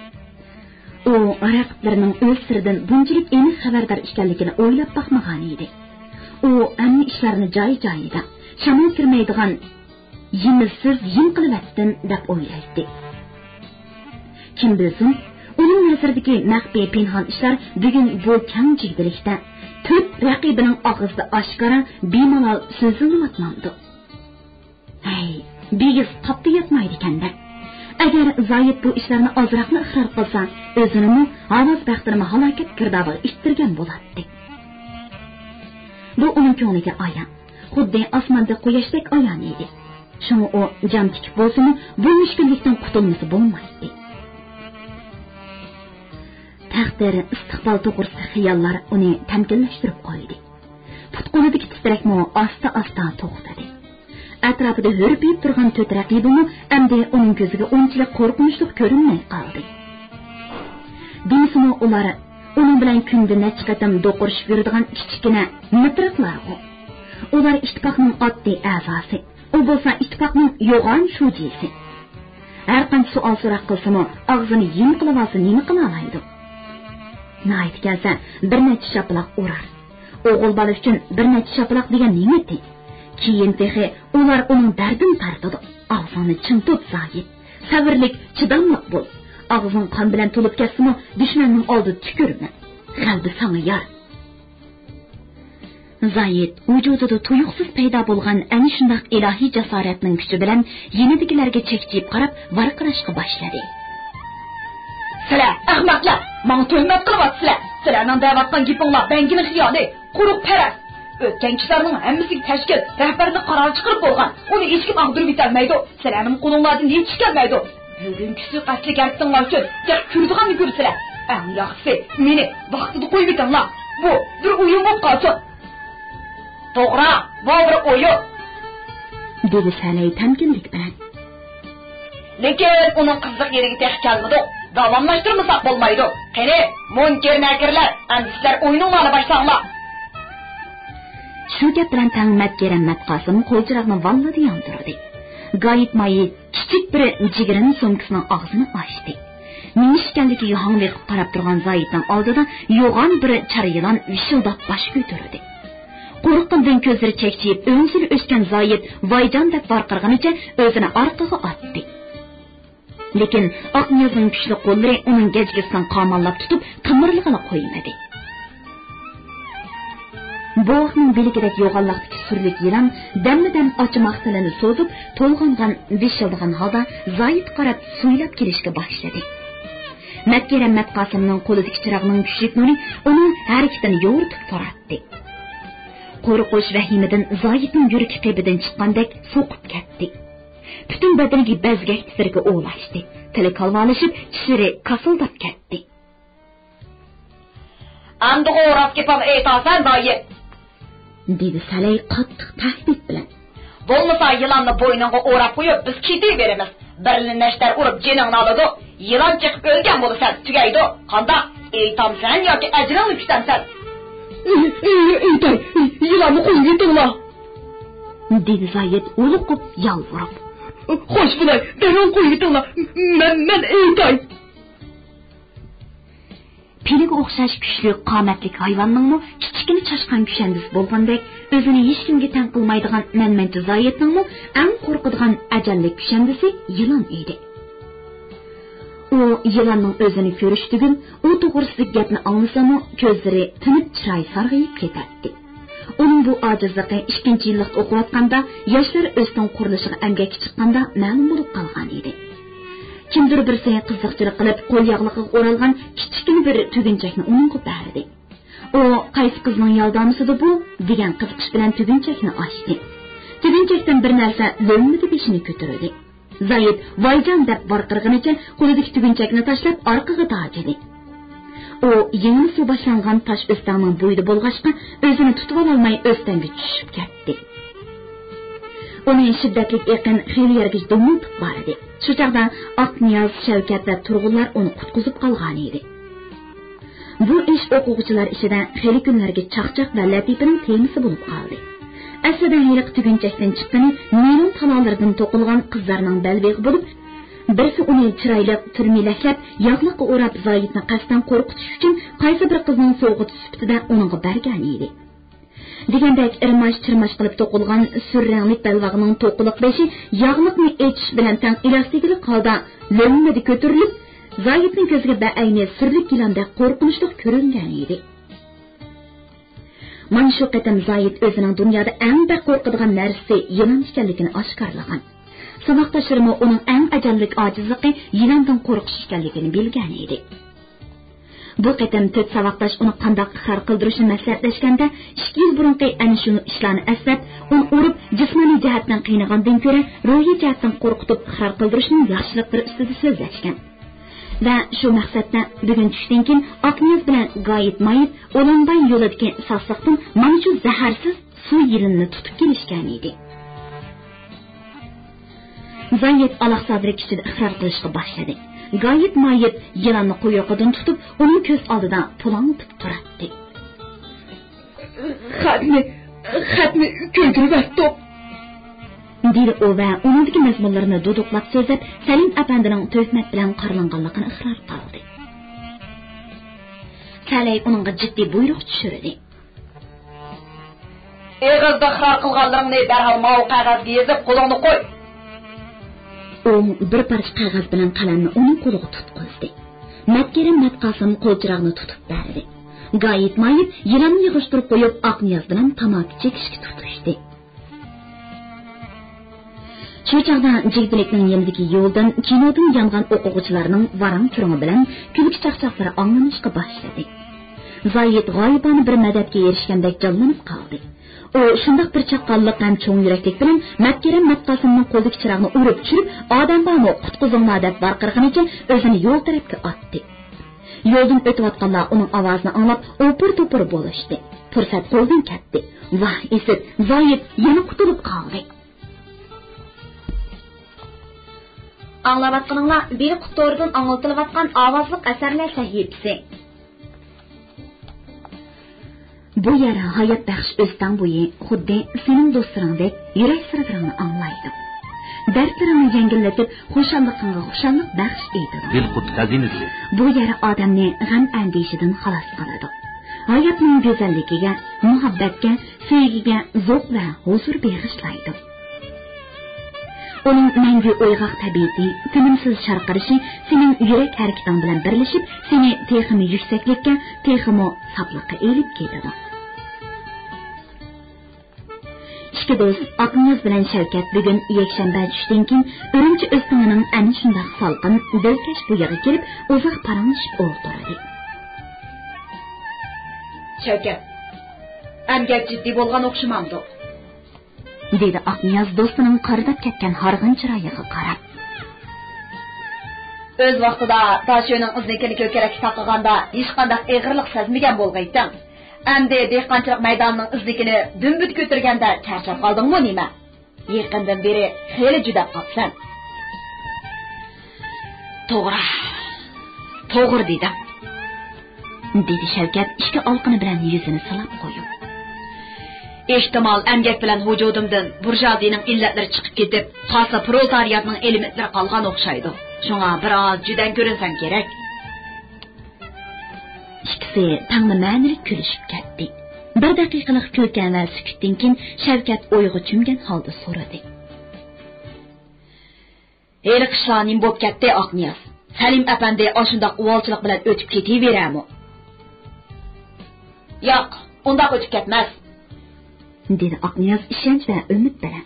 ئۇ رەقىبلىرىنىڭ ئۆز سىرىدىن بۇنچىلىك ئېنىق خەۋەردار ئىكەنلىكىنى ئويلاپ باقمىغانىدى. ئۇ ھەممە ئىشلارنى جايى-جايىدا، شامال كىرمەيدىغان، يىمىزسىز يىم قىلىۋەتسۇن دەپ ئويلايتتى. كىم بىلسۇن، ئۇنىڭ نەزىرىدىكى مەخپىي پىنھان ئىشلار بۈگۈن بۇ كەڭ جىگدىلىكتە، تۆت رەقىبىنىڭ ئاغزىدا ئاشكارا، بىمالال سۆزلىنىۋاتمامدۇ؟ ھەي، بىگىز تاپتا ياتمايدىكەن-دە. ئەگەر زايىت بۇ ئىشلارنى ئازراقلا ئىقرار قىلسا، ئۆزىنىمۇ، ھاۋاز بەختىنىمۇ ھالاكەت گىردابىغا ئىتتىرگەن بولاتتى. بۇ ئۇنىڭ كۆڭلىگە ئايان. خۇددى ئاسماندا قۇياشتەك ئايان ئىدى. شۇڭا ئۇ جان تىكىپ بولسىمۇ، بۇ مۈشكۈللۈكتىن قۇتۇلمىسا بولمايتتى. تەقدىر، ئىستىقبال توغرىسىدىكى خىياللار ئۇنى تەمكىنلەشتۈرۈپ قويدى. پۇت-قولىدىكى تىترەكمۇ ئاستا-ئاستا توختىدى. ئەتراپىدا ھۆرپىيىپ تۇرغان تۆت رەقىبىمۇ ئەمدى ئۇنىڭ كۆزىگە ئۇنچىلىك قورقۇنچلۇق كۆرۈنمەي قالدى. دېمىسىمۇ، ئۇلار ئۇنىڭ بىلەن كۈندە نەچچە قېتىم دوقۇرۇشۇپ يۈرىدىغان كىچىككىنە مىترىقلارغۇ. ئۇلار ئىتتىپاقنىڭ ئاددىي ئەزاسى. ئۇ بولسا ئىتتىپاقنىڭ يوغان شۇجىسى. ھەرقانچە سوئال-سوراق قىلسىمۇ، ئاغزىنى يۇمۇپ قىلىۋالسا نېمە قىلالايدۇ؟ ناھايىتى كەلسە، بىر نەچچە شاپىلاق ئۇرار. ئوغۇل بالا ئۈچۈن بىر نەچچە شاپىلاق دېگەن نېمىتى؟ كېيىن تېخى ئۇلار ئۇنىڭ دەردىنى تارتىدۇ. ئاغزىڭنى چىڭ تۇت، زاھىت. سەۋرلىك، چىداملىق بول. ئاغزىڭ قان بىلەن تولۇپ كەتسىمۇ، دۈشمەننىڭ ئالدىدا تۈكۈرمە. غەلىبە ساڭا يار. زايىت ۋۇجۇدىدا تۇيۇقسىز پەيدا بولغان ئەنە شۇنداق ئىلاھىي جاسارەتنىڭ كۈچى بىلەن يېنىدىكىلەرگە چەكچىيىپ قاراپ ۋارقىراشقا باشلىدى. سىلەر ئەخمەقلەر! ماڭا تۆھمەت قىلىۋاتىسىلەر! سىلەرنىڭ دەۋاتقان گېپىڭلار بەڭگىنىڭ خىيالى، قۇرۇق پەرەز! ئۆتكەن كىشىلەرنىڭ ھەممىسىگە تەشكىل، رەھبەرلىك قارارى چىقىرىپ بولغان، ئۇنى ھېچكىم ئاغدۇرۇپ يېتەلمەيدۇ. سىلەرنىڭ قولۇڭلاردىن ھېچ ئىش كەلمەيدۇ. بۈگۈنكىسى قەتلىگەنلىكىڭلار ئۈچۈن تېخى كۆرىدىغاننى كۆرىسىلەر. ئەڭ ياخشىسى، مېنى ۋاقتىدا قويۇۋېتىڭلار. بۇ بىر ئويۇن بولۇپ قالسۇن. توغرا، بۇ بىر ئويۇن، دېدى سەلەي تەمكىنلىك بىلەن. لېكىن ئۇنىڭ قىزىق يېرىگە تېخى كەلمىدۇق. داۋاملاشتۇرمىساق بولمايدۇ. قېنى، مۇنكىر نەكىرلەر، ئەمدى سىلەر ئويۇنۇڭلارنى باشلاڭلار. شۇ گەپ بىلەن تەڭ مەتكېرەم مەتقاسىم قولچىراغنى ۋاللىدە ياندۇردى. گايىت مايىت كىچىك بىر جىگىرىنى سومكىسىنىڭ ئاغزىنى ئاچتى. نېمە ئىش ئىكەنلىكىگە ھاڭۋېقىپ قاراپ تۇرغان زايىتنىڭ ئالدىدا يوغان بىر چارا يىلان ۋىشىلداپ باش كۆتۈردى. قورققىنىدىن كۆزلىرى چەكچىيىپ، ئۆڭسۈلى ئۆسكەن زايىت ۋايجان دەپ ۋارقىرىغىنىچە ئۆزىنى ئارقىغا ئاتتى. لېكىن ئاقنىيازنىڭ كۈچلۈك قوللىرى ئۇنىڭ گەجگىسىنى قاماللاپ تۇتۇپ، قىمىرلىغىلى قويمىدى. بوۋاقنىڭ بىلىكىدەك يوغانلىقتىكى سۈرلۈك يىلان دەممۇدەم ئاچىماق تىلىنى سوزۇپ، تولغانغان، ۋىشىلدىغان ھالدا زايىتقا قاراپ سۈيلەپ كېلىشكە باشلىدى. مەتكېرەم مەتقاسىمنىڭ قولىدىكى چىراغنىڭ كۈچلۈك نۇرى ئۇنىڭ ھەرىكىتىنى يورۇتۇپ تۇراتتى. قورقۇش ۋەھىمىدىن زايىتنىڭ يۈرىكى قېپىدىن چىققاندەك سوقۇپ كەتتى. پۈتۈن بەدىنىگە بەزگەك تىترىكى ئۇۋۇلاشتى. تىلى كالۋالىشىپ، چىشلىرى كاسىلداپ كەتتى. ئەمدىغۇ راست گېپىڭنى ئېيتارسەن، زايىت، دېدى سەلەي قاتتىق تەھدىت بىلەن. بولمىسا يىلاننى بوينۇڭغا ئوراپ قويۇپ، بىز كېتىۋېرىمىز. بىرلا نەشتەر ئۇرۇپ جېنىڭنى ئالىدۇ. يىلان چېقىپ ئۆلگەن بولىسەن، تۈگەيدۇ. قانداق؟ ئېيتامسەن ياكى ئەجىلىڭنى كۈتەمسەن؟ ئېيتاي، يىلاننى قويۇۋېتىڭلار، دېدى زايىت ھولۇقۇپ يالۋۇرۇپ. خوش بولاي، دەررۇ قويۇۋېتىڭلار، مەن، مەن ئېيتاي. پىلىگە ئوخشاش كۈچلۈك قامەتلىك ھايۋاننىڭمۇ كىچىككىنە چاشقان كۈشەندىسى بولغاندەك، ئۆزىنى ھېچكىمگە تەڭ قىلمايدىغان مەنمەنچە زايىتنىڭمۇ ئەڭ قورقىدىغان ئەجەللىك كۈشەندىسى يىلان ئىدى. ئۇ يىلاننىڭ ئۆزىنى كۆرۈشى تۈگۈل، ئۇ توغرىسىدىكى گەپنى ئاڭلىسىمۇ، كۆزلىرى تىنىپ، چىرايى سارغىيىپ كېتەتتى. ئۇنىڭ بۇ ئاجىزلىقى ئىككىنچى يىللىقتا ئوقۇۋاتقاندا، ياشلار ئۆستەڭ قۇرۇلۇشىغا ئەمگەككە چىققاندا مەلۇم بولۇپ قالغان ئىدى. كىمدۇر بىرسى قىزىقچىلىق قىلىپ، قول ياغلىقىغا ئورالغان كىچىككىنە بىر تۈگۈنچەكنى ئۇنىڭغا بەردى. ئۇ، «قايسى قىزنىڭ يالدامىسىدۇ بۇ؟» دېگەن قىزىقىش بىلەن تۈگۈنچەكنى ئاچتى. تۈگۈنچەكتىن بىر نەرسە لۆممىدە بېشىنى كۆتۈردى. زايىت ۋايجان دەپ ۋارقىرىغىنىچە قولىدىكى تۈگۈنچەكنى تاشلاپ ئارقىغا داجىدى. ئۇ يېڭىلا سۇ باشلانغان تاش ئۆستەڭنىڭ بويىدا بولغاچقا، ئۆزىنى تۇتۇۋالالماي ئۆستەڭگە چۈشۈپ كەتتى. ئۇنى شىددەتلىك ئېقىن خېلى يەرگىچە دومىلىتىپ باردى. شۇ چاغدا ئاقنىياز، شەۋكەت ۋە تۇرغۇنلار ئۇنى قۇتقۇزۇپ قالغانىدى. بۇ ئىش ئوقۇغۇچىلار ئىچىدە خېلى كۈنلەرگە چاقچاق ۋە لەتىپىنىڭ تېمىسى بولۇپ قالدى. ئەسلىدە ھېلىقى تۈگۈنچەكتىن چىققىنى نېرون تالالىرىدىن توقۇلغان قىزلارنىڭ بەلبېغى بولۇپ، بىرسى ئۇنى چىرايلىق تۈرمىلەكلەپ، ياغلىققا ئوراپ، زايىتنى قەستەن قورقۇتۇش ئۈچۈن قايسى بىر قىزنىڭ سوۋغىتى سۈپىتىدە ئۇنىڭغا بەرگەنىدى. دېگەندەك ئىرماش-چىرماش قىلىپ توقۇلغان سۈر رەڭلىك بەلباغنىڭ توقىلىق بېشى ياغلىقنى ئېچىش بىلەن تەڭ ئېلاستىكىلىق ھالدا لۆممىدە كۆتۈرۈلۈپ، زايىتنىڭ كۆزىگە بەئەينى سۈرلۈك يىلاندەك قورقۇنچلۇق كۆرۈنگەن ئىدى. مانا شۇ قېتىم زايىت ئۆزىنىڭ دۇنيادا ئەڭ بەك قورقىدىغان نەرسىسى يىلان ئىكەنلىكىنى ئاشكارىلىغان. ساۋاقداشلىرىمۇ ئۇنىڭ ئەڭ ئەجەللىك ئاجىزلىقى يىلاندىن قورقۇش ئىكەنلىكىنى بىلگەن ئىدى. بۇ قېتىم تۆت ساۋاقداش ئۇنى قانداق ئىقرار قىلدۇرۇشنى مەسلىھەتلەشكەندە، ئىككى يىل بۇرۇنقى ئەنە شۇ ئىشلارنى ئەسلەپ، ئۇنى ئۇرۇپ، جىسمانىي جەھەتتىن قىينىغاندىن كۆرە، روھىي جەھەتتىن قورقۇتۇپ ئىقرار قىلدۇرۇشنىڭ ياخشىلىقلىرى ئۈستىدە سۆزلەشكەن. ۋە شۇ مەقسەتتە بۈگۈن چۈشتىن كېيىن ئاقنىياز بىلەن گايىت مايىت ئۇلانباي يولىدىكى ساسلىقتىن مانا شۇ زەھەرسىز سۇ يىلىنىنى تۇتۇپ كېلىشكەن ئىدى. زايىت ئالاقزادىلىك ئىچىدە ئىقرار قىلىشقا باشلىدى. گايىت مايىت يىلاننى قۇيرۇقىدىن تۇتۇپ، ئۇنىڭ كۆز ئالدىدا پۇلاڭلىتىپ تۇراتتى. خەتنى، خەتنى كۆيدۈرۈۋەتتۇق. دېدى ئۇ ۋە ئۇنىڭدىكى مەزمۇنلىرىنى دۇدۇقلاپ سۆزلەپ، سەلىم ئەپەندىنىڭ تۆھمەت بىلەن قارىلانغانلىقىنى ئىقرار قىلدى. تەلەي ئۇنىڭغا جىددىي بۇيرۇق چۈشۈردى. ئېغىزدا ئىقرار قىلغانلىرىڭنى دەرھال ماۋۇ قەغەزگە يېزىپ، قولۇڭنى قوي. ئۇ بىر پارچە قەغەز بىلەن قەلەمنى ئۇنىڭ قولىغا تۇتقۇزدى. مەتكەرەم مەتقاسىم قولچىراغنى تۇتۇپ بەردى. گايىت مايىت يىلاننى يىغىشتۇرۇپ قويۇپ، ئاقنىياز بىلەن تاماكا چېكىشكە تۇتۇشتى. شۇ چاغدا جىگدىلىكنىڭ يېنىدىكى يولدىن كىنودىن يانغان ئوقۇغۇچىلارنىڭ ۋاراڭ-چۇرۇڭى بىلەن كۈلكە-چاقچاقلىرى ئاڭلىنىشقا باشلىدى. زايىت غايىبانە بىر مەدەتكە ئېرىشكەندەك جانلىنىپ قالدى. ئۇ شۇنداق بىر چاققانلىق ھەم چوڭ يۈرەكلىك بىلەن مەتكەرەم مەتقاسىمنىڭ قولىدىكى چىراغنى ئۇرۇپ چۈشۈرۈپ، «ئادەم بارمۇ، قۇتقۇزۇڭلار» دەپ ۋارقىرىغىنىچە ئۆزىنى يول تەرەپكە ئاتتى. يولدىن ئۆتۈۋاتقانلار ئۇنىڭ ئاۋازىنى ئاڭلاپ، ئوپۇر-توپۇر بولۇشتى. پۇرسەت قولدىن كەتتى. ۋاھ، ئىسىت، زايىت يەنە قۇتۇلۇپ قالدى. ئاڭلاۋاتقىنىڭلار بىلقۇت تورىدىن ئاڭلىتىلىۋاتقان ئاۋازلىق ئەسەرلەر سەھىپىسى. بۇ يەر ھايات بەخش ئۆستەڭ بويى، خۇددى سېنىڭ دوستلىرىڭدەك يۈرەك سىرلىرىڭنى ئاڭلايدۇ. دەردلىرىڭنى يەڭگىللىتىپ، خۇشاللىقىڭغا خۇشاللىق بەخش ئېتىدۇ. دىلقۇت خەزىنىسى. بۇ يەر ئادەمنى غەم-ئەندىشىدىن خالاس قىلىدۇ. ھاياتنىڭ گۈزەللىكىگە، مۇھەببەتكە، سۆيگۈگە زوق ۋە ھۇزۇر بېغىشلايدۇ. ئۇنىڭ مەڭگۈ ئويغاق تەبىئىتى، تىنىمسىز شارقىرىشى سېنىڭ يۈرەك ھەرىكىتىڭ بىلەن بىرلىشىپ، سېنى تېخىمۇ يۈكسەكلىككە، تېخىمۇ ساپلىققا ئېلىپ كېتىدۇ. ئىككى دوست ئاقنىياز بىلەن شەۋكەت بۈگۈن يەكشەنبە چۈشتىن كېيىن ئۈرۈمچى ئۆستىڭىنىڭ ئەنە شۇنداق سالقىن، دىلكەش بويىغا كېلىپ، ئۇزاق پاراڭلىشىپ ئولتۇردى. شەۋكەت، ئەمگەك جىددىي بولغان ئوخشىمامدۇ؟ دېدى ئاقنىياز دوستىنىڭ قارىداپ كەتكەن ھارغىن چىرايىغا قاراپ. ئۆز ۋاقتىدا داشۆنىڭ ئىزنىكىنى كۆكرەككە تاقىغاندا ھېچقانداق ئېغىرلىق سەزمىگەن بولغايتتىڭ. ئەمدى دېھقانچىلىق مەيدانىنىڭ ئىزنىكىنى دۈمبىدە كۆتۈرگەندە چارچاپ قالدىڭمۇ نېمە؟ يېقىندىن بېرى خېلى جۈدەپ قاپسەن. توغرا، توغرا دېدىڭ. دېدى شەۋكەت ئىككى ئالىقىنى بىلەن يۈزىنى سىلاپ قويۇپ. ئېھتىمال، ئەمگەك بىلەن ۋۇجۇدۇمدىن بۇرژۇئازىيىنىڭ ئىللەتلىرى چىقىپ كېتىپ، خاسلا پرولېتارىياتنىڭ ئېلېمېنتلىرى قالغان ئوخشايدۇ. شۇڭا بىر ئاز جۈدەن كۆرۈنسەم كېرەك. ئىككىسى تەڭلا مەنىلىك كۈلۈشۈپ كەتتى. بىر دەقىقىلىق كۈلكە ۋە سۈكۈتتىن كېيىن شەۋكەت ئويغا چۆمگەن ھالدا سورىدى. ھېلىقى ئىشلار نېمە بولۇپ كەتتى، ئاقنىياز؟ سەلىم ئەپەندى ئاشۇنداق ئۇۋالچىلىق بىلەن ئۆتۈپ كېتىۋېرەرمۇ؟ ياق، ئۇنداق ئۆتۈپ كەتمەس، دېدى ئاقنىياز ئىشەنچ ۋە ئۈمىد بىلەن.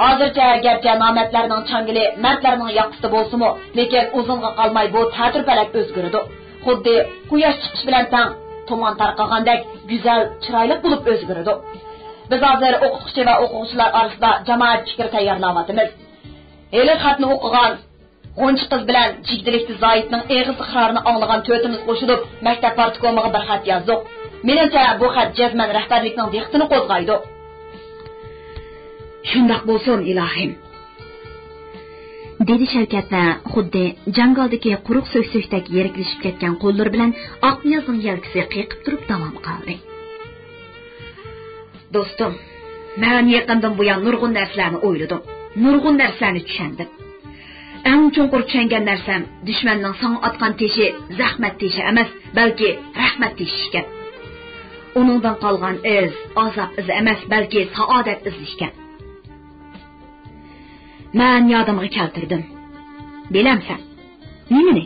ھازىرچە گەرچە نامەردلەرنىڭ چاڭگىلى مەردلەرنىڭ ياقىسىدا بولسىمۇ، لېكىن ئۇزۇنغا قالماي بۇ تەتۈر پەلەك ئۆزگىرىدۇ. خۇددى قۇياش چىقىش بىلەن تەڭ تۇمان تارقىغاندەك گۈزەل، چىرايلىق بولۇپ ئۆزگىرىدۇ. بىز ھازىر ئوقۇتقۇچى ۋە ئوقۇغۇچىلار ئارىسىدا جامائەت پىكرى تەييارلاۋاتىمىز. ھېلىقى خەتنى ئوقۇغان غۇنچە قىز بىلەن جىگدىلىكتە زايىتنىڭ ئېغىز ئىقرارىنى ئاڭلىغان تۆتىمىز قوشۇلۇپ، مەكتەپ پارتكومىغا بىر خەت يازدۇق. مېنىڭچە، بۇ خەت جەزمەن رەھبەرلىكنىڭ دىققىتىنى قوزغايدۇ. شۇنداق بولسۇن، ئىلاھىم، دېدى شەۋكەت ۋە خۇددى جاڭگالدىكى قۇرۇق سۆكسۆكتەك يىرىكلىشىپ كەتكەن قوللىرى بىلەن ئاقنىيازنىڭ يەلكىسىگە قېقىپ تۇرۇپ داۋام قىلدى. دوستۇم، مەن يېقىندىن بۇيان نۇرغۇن نەرسىلەرنى ئويلىدىم، نۇرغۇن نەرسىلەرنى چۈشەندىم. ئەڭ چوڭقۇر چۈشەنگەن نەرسەم، دۈشمەننىڭ ساڭا ئاتقان تېشى زەخمەت تېشى ئەمەس، بەلكى رەھمەت تېشى ئىكەن. ئۇنىڭدىن قالغان ئىز ئازاب ئىزى ئەمەس، بەلكى سائادەت ئىزى ئىكەن. مەن يادىمغا كەلتۈردۈم. بىلەمسەن؟ نېمىنى؟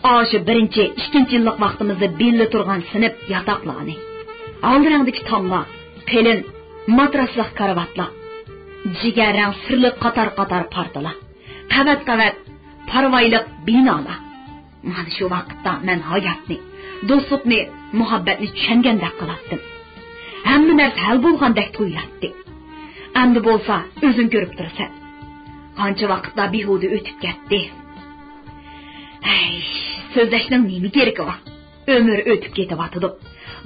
ئاشۇ بىرىنچى، ئىككىنچى يىللىق ۋاقتىمىزدا بىللە تۇرغان سىنىپ ياتاقلارنى. ئالدى رەڭدىكى تاملار، قېلىن ماتراسلىق كارىۋاتلار. جىگەررەڭ سىرلىق قاتار-قاتار پارتىلار، قەۋەت-قەۋەت پارۋايلىق بىنالار. مانا شۇ ۋاقىتتا مەن ھاياتنى، دوستلۇقنى، مۇھەببەتنى چۈشەنگەندەك قىلاتتىم. ھەممە نەرسە ھەل بولغاندەك تۇيۇلاتتى. ئەمدى بولسا ئۆزۈڭ كۆرۈپ تۇرىسەن، قانچە ۋاقىتلار بىھۇدە ئۆتۈپ كەتتى. ھەي، سۆزلەشنىڭ نېمە كېرىكى بار؟ ئۆمۈر ئۆتۈپ كېتىۋاتىدۇ.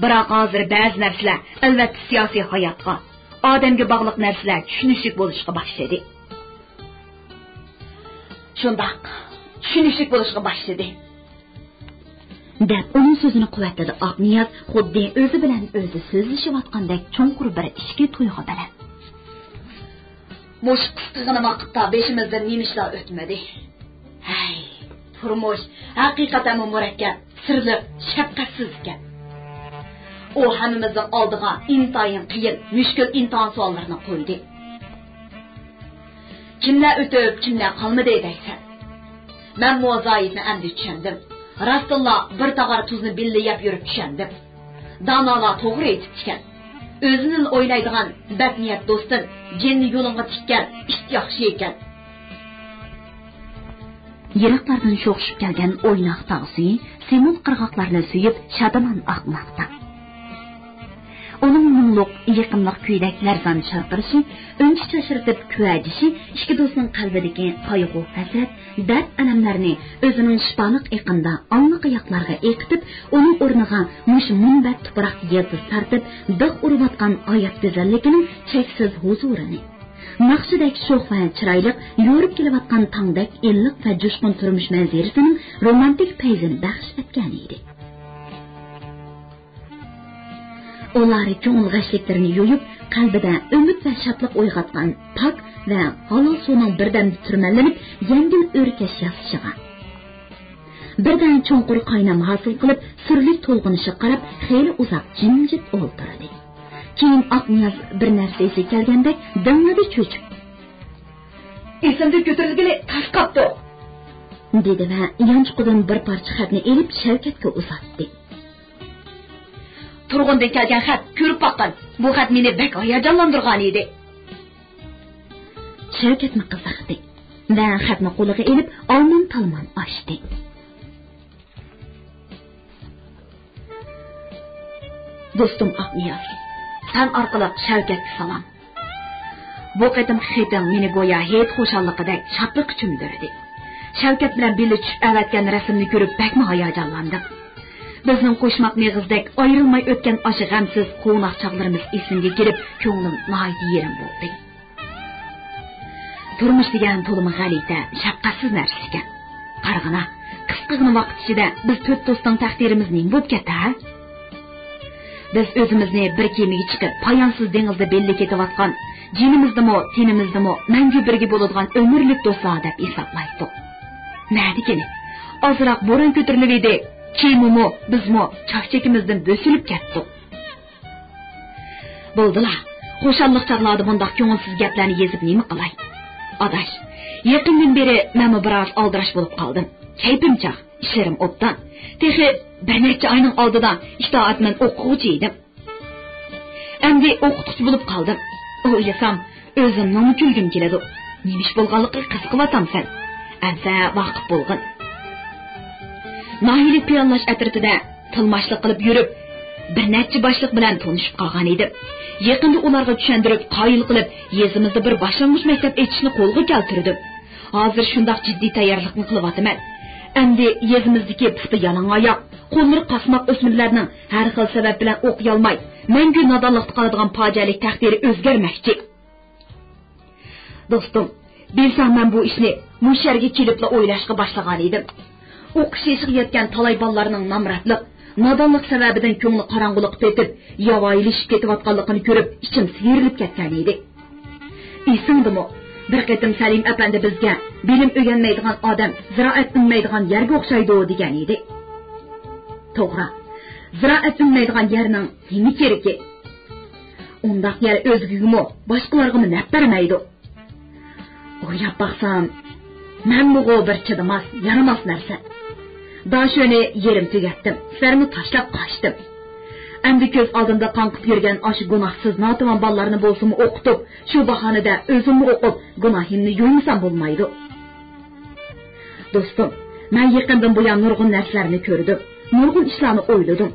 بىراق ھازىر بەزى نەرسىلەر، ئەلۋەتتە، سىياسىي ھاياتقا، ئادەمگە باغلىق نەرسىلەر چۈشىنىشلىك بولۇشقا باشلىدى. شۇنداق، چۈشىنىشلىك بولۇشقا باشلىدى. دەپ ئۇنىڭ سۆزىنى قۇۋۋەتلىدى ئاقنىياز، خۇددى ئۆزى بىلەن ئۆزى سۆزلىشىۋاتقاندەك چوڭقۇر بىر ئىچكى تۇيغۇ بىلەن. مۇشۇ قىسقىغىنا ۋاقىتتا بېشىمىزدىن نېمە ئىشلار ئۆتمىدى؟ ھەي، تۇرمۇش ھەقىقەتەنمۇ مۇرەككەپ، سىرلىق، شەپقەتسىز ئىكەن. ئۇ ھەممىمىزنىڭ ئالدىغا ئىنتايىن قىيىن، مۈشكۈل ئىمتىھان سوئاللىرىنى قويدى. كىملەر ئۆتۈپ، كىملەر قالمىدى دەيسەن؟ مەنمۇ زاھىتنى ئەمدى چۈشەندىم. راستتىنلا بىر تاغار تۇزنى بىللە يەپ يۈرۈپ چۈشەندىم. دانالار توغرا ئېيتىپتىكەن. ئۆزىنىلا ئويلايدىغان بەتنىيەت دوستتىن جېنىنى يولۇڭغا تىككەن ئىت ياخشى ئىكەن. يىراقلاردىن شوخشۇپ كەلگەن ئويناق تاغ سۈيى سېمونت قىرغاقلارنى سۆيۈپ شادىمان ئاقماقتا. ئۇنىڭ مۇڭلۇق، يېقىملىق كۈيىدەك لەرزان چارقىرىشى، ئۈنچە چاچرىتىپ كۈۋەجىشى ئىككى دوستنىڭ قەلبىدىكى قايغۇ-ھەسرەت، دەرد-ئەلەملەرنى ئۆزىنىڭ شىپالىق ئېقىندا ئاللىقاياقلارغا ئېقىتىپ، ئۇنىڭ ئورنىغا مۇشۇ مۇنبەت تۇپراق يىلتىز تارتىپ، دىغ ئۇرۇۋاتقان ھايات گۈزەللىكىنىڭ چەكسىز ھۇزۇرىنى، ناخشىدەك شوخ ۋە چىرايلىق، يورۇپ كېلىۋاتقان تاڭدەك ئىللىق ۋە جۇشقۇن تۇرمۇش مەنزىرىسىنىڭ رومانتىك پەيزىنى بەخش ئەتكەنىدى. ئۇلار كۆڭۈل غەشلىكلىرىنى يويۇپ، قەلبىدە ئۈمىد ۋە شادلىق ئويغاتقان پاك ۋە ھالال سۇنىڭ بىردەمدە تۈرمەنلىنىپ، يەڭگىل ئۆركەش ياسىشىغا، بىردەم چوڭقۇر قاينام ھاسىل قىلىپ، سۈرلۈك تولغىنىشىغا قاراپ، خېلى ئۇزاق جىمجىت ئولتۇردى. كېيىن ئاقنىياز بىر نەرسە ئېسىگە كەلگەندەك دىڭلىدى چۆچۈپ. ئېسىمدىن كۆتۈرۈلگىلى تاس قاپتۇ، دېدى ۋە يانچۇقىدىن بىر پارچە خەتنى ئېلىپ شەۋكەتكە ئۇزاتتى. تۇرغۇندىن كەلگەن خەت، كۆرۈپ باققىن. بۇ خەت مېنى بەك ھاياجانلاندۇرغان ئىدى. شەۋكەتمۇ قىزىقتى ۋە خەتنى قولىغا ئېلىپ، ئالمان-تالمان ئاچتى. دوستۇم ئاقنىياز، سەن ئارقىلىق شەۋكەتكە سالام. بۇ قېتىمقى خېتىڭ مېنى گويا ھېيت خۇشاللىقىدەك شادلىققا چۆمدۈردى. شەۋكەت بىلەن بىللە چۈشۈپ ئەۋەتكەن رەسىمنى كۆرۈپ بەكمۇ ھاياجانلاندىم. بىزنىڭ قوشماق مېغىزدەك ئايرىلماي ئۆتكەن ئاشۇ غەمسىز، قوناق چاغلىرىمىز ئېسىمگە كېلىپ، كۆڭلۈم ناھايىتى يېرىم بولدى. تۇرمۇش دېگەن تولىمۇ غەلىتە، شەپقەتسىز نەرسە ئىكەن. قارىغىنا، قىسقىغىنا ۋاقىت ئىچىدە بىز تۆت دوستنىڭ تەقدىرىمىز نېمە بولۇپ كەتتى، ھە؟ بىز ئۆزىمىزنى بىر كېمىگە چىقىپ، پايانسىز دېڭىزدا بىللە كېتىۋاتقان، جېنىمىزدىمۇ، تېنىمىزدىمۇ مەڭگۈ بىرگە بولىدىغان ئۆمۈرلۈك دوستلار دەپ ھېسابلايتتۇق. نەدىكىنى؟ ئازراق بوران كۆتۈرۈلۈۋىدى، كېمىمۇ، بىزمۇ چاكچىكىمىزدىن بۆسۈلۈپ كەتتۇق. بولدىلا، خۇشاللىق چاغلاردا بۇنداق كۆڭۈلسىز گەپلەرنى يېزىپ نېمە قىلاي؟ ئاداش، يېقىندىن بېرى مەنمۇ بىراز ئالدىراش بولۇپ قالدىم. كەيپىم چاغ، ئىشلىرىم ئوبدان. تېخى بىر نەچچە ئاينىڭ ئالدىدا ئىتائەتمەن ئوقۇغۇچى ئىدىم. ئەمدى ئوقۇتقۇچى بولۇپ قالدىم. ئويلىسام، ئۆزۈمنىڭمۇ كۈلگۈم كېلىدۇ. نېمە ئىش بولغانلىقىغا قىزىقىۋاتامسەن؟ ئەنسە ۋاقىپ بولغىن. ناھىيەلىك پىلانلاش ئەترىتىدە تىلماشلىق قىلىپ يۈرۈپ، بىر نەچچە باشلىق بىلەن تونۇشۇپ قالغان ئىدىم. يېقىندا ئۇلارغا چۈشەندۈرۈپ، قايىل قىلىپ، يېزىمىزدا بىر باشلانغۇچ مەكتەپ ئېچىشنى قولغا كەلتۈردۈم. ھازىر شۇنداق جىددىي تەييارلىقنى قىلىۋاتىمەن. ئەمدى يېزىمىزدىكى پۇتى يالاڭ ئاياق، قوللىرى قاسماق ئۆسمۈرلەرنىڭ ھەر خىل سەۋەب بىلەن ئوقۇيالماي، مەڭگۈ نادانلىقتا قالىدىغان پاجىئەلىك تەقدىرى ئۆزگەرمەكچى. دوستۇم، بىلسەڭ، مەن بۇ ئىشنى مۇشۇ يەرگە كېلىپلا ئويلاشقا باشلىغان ئىدىم. ئوقۇش يېشىغا يەتكەن تالاي بالىلارنىڭ نامراتلىق، نادانلىق سەۋەبىدىن كۆڭلى قاراڭغۇلۇققا پېتىپ، ياۋايىلىشىپ كېتىۋاتقانلىقىنى كۆرۈپ، ئىچىم سىيرىلىپ كەتكەن ئىدى. ئېسىڭدىمۇ، بىر قېتىم سەلىم ئەپەندى بىزگە، «بىلىم ئۆگەنمەيدىغان ئادەم زىرائەت ئۈنمەيدىغان يەرگە ئوخشايدۇ» دېگەن ئىدى. توغرا، زىرائەت ئۈنمەيدىغان يەرنىڭ نېمە كېرىكى؟ ئۇنداق يەر ئۆزگىگىمۇ، باشقىلارغىمۇ نەپ بەرمەيدۇ. ئويلاپ باقسام، مەنمۇغۇ بىر چىدىماس، يارىماس نەرسە. داشۆنى يېرىم تۈگەتتىم، سىلەرنى تاشلاپ قاچتىم. ئەمدى كۆز ئالدىمدا قاڭقىپ يۈرگەن ئاشۇ گۇناھسىز ناتىۋان بالىلارنى بولسىمۇ ئوقۇتۇپ، شۇ باھانىدە ئۆزۈممۇ ئوقۇپ، گۇناھىمنى يۇيمىسام بولمايدۇ. دوستۇم، مەن يېقىندىن بۇيان نۇرغۇن نەرسىلەرنى كۆردۈم، نۇرغۇن ئىشلارنى ئويلىدىم.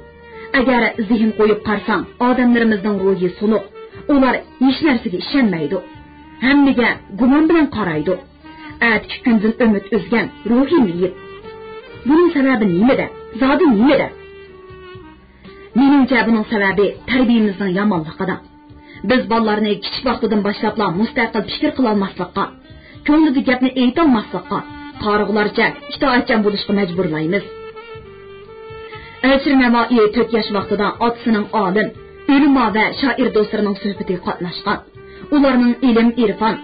ئەگەر زېھىن قويۇپ قارىساڭ، ئادەملىرىمىزنىڭ روھى سۇنۇق، ئۇلار ھېچ نەرسىگە ئىشەنمەيدۇ، ھەممىگە گۇمان بىلەن قارايدۇ. ئەتىكى كۈندىن ئۈمىد ئۈزگەن، روھى مېيىپ. بۇنىڭ سەۋەبى نېمىدە؟ زادى نېمىدە؟ مېنىڭچە، بۇنىڭ سەۋەبى تەربىيەمىزنىڭ يامانلىقىدا. بىز بالىلارنى كىچىك ۋاقتىدىن باشلاپلا مۇستەقىل پىكىر قىلالماسلىققا، كۆڭلىدە گەپنى ئېيتالماسلىققا، قارىغۇلارچە ئىتائەتچان بولۇشقا مەجبۇرلايمىز. ئەلىشىر نەۋائى تۆت ياش ۋاقتىدا ئاتىسىنىڭ ئالىم، ئۆلىما ۋە شائىر دوستلىرىنىڭ سۆھبىتىگە قاتناشقان. ئۇلارنىڭ ئىلىم-ئېرفان،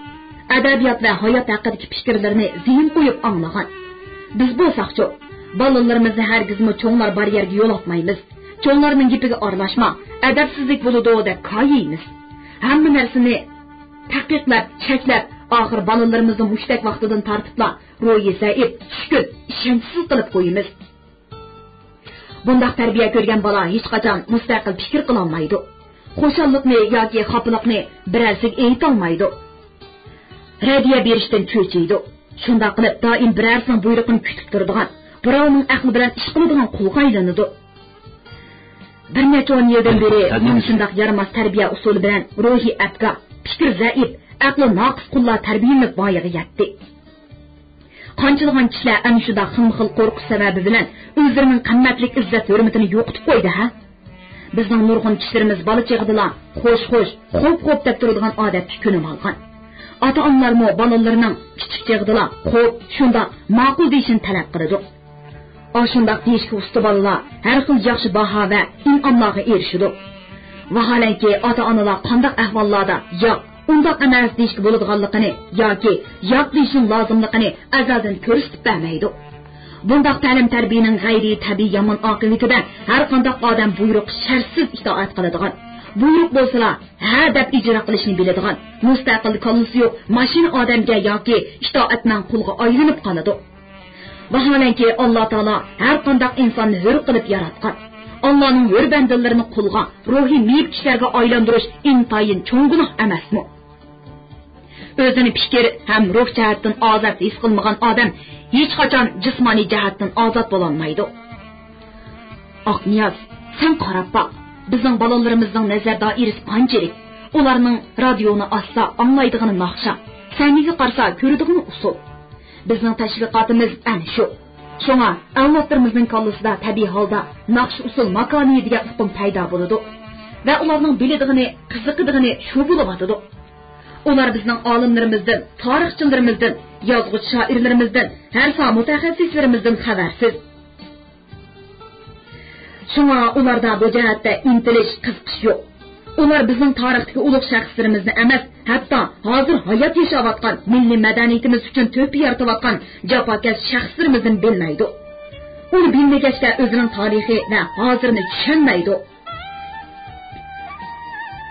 ئەدەبىيات ۋە ھايات ھەققىدىكى پىكىرلىرىنى زېھىن قويۇپ ئاڭلىغان. بىز بولساقچۇ؟ بالىلىرىمىزنى ھەرگىزمۇ چوڭلار بار يەرگە يولاتمايمىز. چوڭلارنىڭ گېپىگە ئارىلاشما، ئەدەپسىزلىك بولىدۇ دەپ كايىيمىز. ھەممە نەرسىنى تەقىقلەپ، چەكلەپ، ئاخىر بالىلىرىمىزنى مۇشتەك ۋاقتىدىن تارتىپلا روھى زەئىپ، چۈشكۈن، ئىشەنچسىز قىلىپ قويىمىز. بۇنداق تەربىيە كۆرگەن بالا ھېچقاچان مۇستەقىل پىكىر قىلالمايدۇ. خۇشاللىقنى ياكى خاپىلىقنى بىرەرسىگە ئېيتالمايدۇ. رەددىيە بېرىشتىن چۆچۈيدۇ. شۇنداق قىلىپ، دائىم بىرەرسىنىڭ بۇيرۇقىنى كۈتۈپ تۇرىدىغان، بىراۋنىڭ ئەقلى بىلەن ئىش قىلىدىغان قۇلغا ئايلىنىدۇ. بىر نەچچە ئون يىلدىن بېرى مانا شۇنداق يارىماس تەربىيە ئۇسۇلى بىلەن روھىي ئەپكار، پىكرى زەئىپ، ئەقلى ناقىس قۇللار تەربىيەلىنىپ ۋايىغا يەتتى. قانچىلىغان كىشىلەر ئەنە شۇنداق خىلمۇ خىل قورقۇش سەۋەبى بىلەن ئۆزلىرىنىڭ قىممەتلىك ئىززەت ھۆرمىتىنى يوقىتىپ قويدى ھە؟ بىزنىڭ نۇرغۇن كىشىلىرىمىز بالا چېغىدىلا خوش خوش، خوپ خوپ دەپ تۇرىدىغان ئادەتكە كۆنۈۋالغان. ئاتا-ئانىلارمۇ بالىلىرىنىڭ كىچىك چېغىدىلا خوپ، شۇنداق، ماقۇل دېيىشىنى تەلەپ قىلىدۇ. ئاشۇنداق دېيىشكە ئۇستا بالىلار ھەر خىل ياخشى باھا ۋە ئىنئاملارغا ئېرىشىدۇ. ۋاھالەنكى، ئاتا-ئانىلار قانداق ئەھۋاللاردا ياق، ئۇنداق ئەمەس دېيىشكە بولىدىغانلىقىنى ياكى ياق دېيىشنىڭ لازىملىقىنى ئەزەلدىن كۆرسىتىپ بەرمەيدۇ. بۇنداق تەلىم-تەربىيەنىڭ غەيرىي تەبىئىي يامان ئاقىۋىتىدە ھەر قانداق ئادەم بۇيرۇققا شەرتسىز ئىتائەت قىلىدىغان، بۇيرۇق بولسىلا ھە دەپ ئىجرا قىلىشنى بىلىدىغان، مۇستەقىل كاللىسى يوق ماشىنا ئادەمگە ياكى ئىتائەتمەن قۇلغا ئايلىنىپ قالىدۇ. ۋاھالەنكى، ئاللا تائالا ھەر قانداق ئىنساننى ھۆر قىلىپ ياراتقان. ئاللانىڭ ھۆر بەندىلىرىنى قۇلغا، روھى مېيىپ كىشىلەرگە ئايلاندۇرۇش ئىنتايىن چوڭ گۇناھ ئەمەسمۇ؟ ئۆزىنى پىكىر ھەم روھ جەھەتتىن ئازاد ھېس قىلمىغان ئادەم ھېچقاچان جىسمانىي جەھەتتىن ئازاد بولالمايدۇ. ئاقنىياز، سەن قاراپ باق، بىزنىڭ بالىلىرىمىزنىڭ نەزەر دائىرىسى قانچىلىك؟ ئۇلارنىڭ رادىيونى ئاچسا ئاڭلايدىغىنى ناخشا، سەھنىگە قارىسا كۆرىدىغىنى ئۇسسۇل. بىزنىڭ تەشۋىقاتىمىز ئەنە شۇ. شۇڭا ئەۋلادلىرىمىزنىڭ كاللىسىدا تەبىئىي ھالدا ناخشا ئۇسسۇل ماكانى دېگەن ئۇقۇم پەيدا بولىدۇ ۋە ئۇلارنىڭ بىلىدىغىنى، قىزىقىدىغىنى شۇ بولۇۋاتىدۇ. ئۇلار بىزنىڭ ئالىملىرىمىزدىن، تارىخچىلىرىمىزدىن، يازغۇچى شائىرلىرىمىزدىن، ھەر ساھە مۇتەخەسسىسلىرىمىزدىن خەۋەرسىز. شۇڭا ئۇلاردا بۇ جەھەتتە ئىنتىلىش، قىزىقىش يوق. ئۇلار بىزنىڭ تارىختىكى ئۇلۇغ شەخسلىرىمىزنى ئەمەس، ھەتتا ھازىر ھايات ياشاۋاتقان، مىللىي مەدەنىيىتىمىز ئۈچۈن تۆھپە يارىتىۋاتقان جاپاكەش شەخسلىرىمىزنى بىلمەيدۇ. ئۇنى بىلمىگەچكە ئۆزىنىڭ تارىخى ۋە ھازىرىنى چۈشەنمەيدۇ.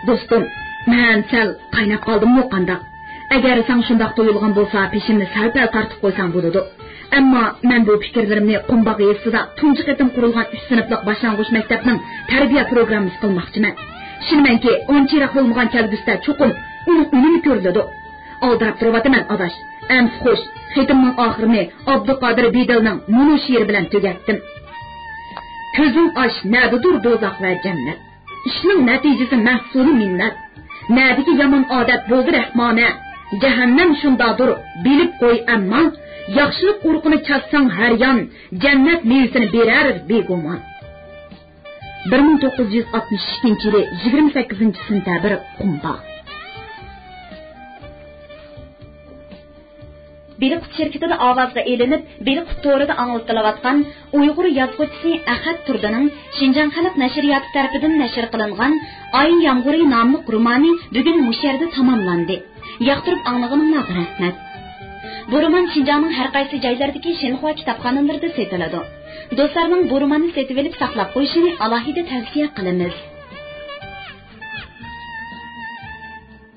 دوستۇم، مەن سەل قايناپ قالدىممۇ قانداق؟ ئەگەر ساڭا شۇنداق تۇيۇلغان بولسا، پېشىمنى سەل-پەل تارتىپ قويساڭ بولىدۇ. ئەمما مەن بۇ پىكىرلىرىمنى قۇمباغ يېزىسىدا تۇنجى قېتىم قۇرۇلغان ئۈچ سىنىپلىق باشلانغۇچ مەكتەپنىڭ تەربىيە پروگراممىسى قىلماقچىمەن. ئىشىنىمەنكى، ئانچە يىراق بولمىغان كەلگۈسىدە چوقۇم ئۇنىڭ ئۈنۈمى كۆرۈلىدۇ. ئالدىراپ تۇرۇۋاتىمەن، ئاداش. ئەمسە خوش، خېتىمنىڭ ئاخىرىنى ئابدۇقادىر بېدىلنىڭ مۇنۇ شېئىرى بىلەن تۈگەتتىم. كۆزۈڭ ئاچ، نەدىدۇر دوزاخ ۋە جەننەت. ئىشنىڭ نەتىجىسى مەھسۇلى مىننەت. نەدىكى يامان ئادەت بولدى رەھمانە. جەھەننەم شۇندادۇر، بىلىپ قوي ئەمما. ياخشىلىق ئۇرۇقىنى چاچساڭ ھەر يان، جەننەت مېۋىسىنى بېرەر بىگۇمان. بىر مىڭ توققۇز يۈز ئاتمىش ئىككىنچى يىلى يىگىرمە سەككىزىنچى سېنتەبىر، قۇمباغ. بېلىققۇت شىركىتىدە ئاۋازغا ئېلىنىپ، بېلىققۇت تورىدا ئاڭلىتىلىۋاتقان ئۇيغۇر يازغۇچىسى ئەخەت تۇردىنىڭ شىنجاڭ خەلق نەشرىياتى تەرىپىدىن نەشر قىلىنغان ئاي يامغۇرى ناملىق رومانى بۈگۈن مۇشۇ يەردە تاماملاندى. ياقتۇرۇپ ئاڭلىغىنىڭلارغا رەھمەت. بۇ رومان شىنجاڭنىڭ ھەر قايسى جايلىرىدىكى شىنخۇا كىتابخانىلىرىدا سېتىلىدۇ. دوستلارنىڭ بۇ روماننى سېتىۋېلىپ ساقلاپ قويۇشىنى ئالاھىدە تەۋسىيە قىلىمىز.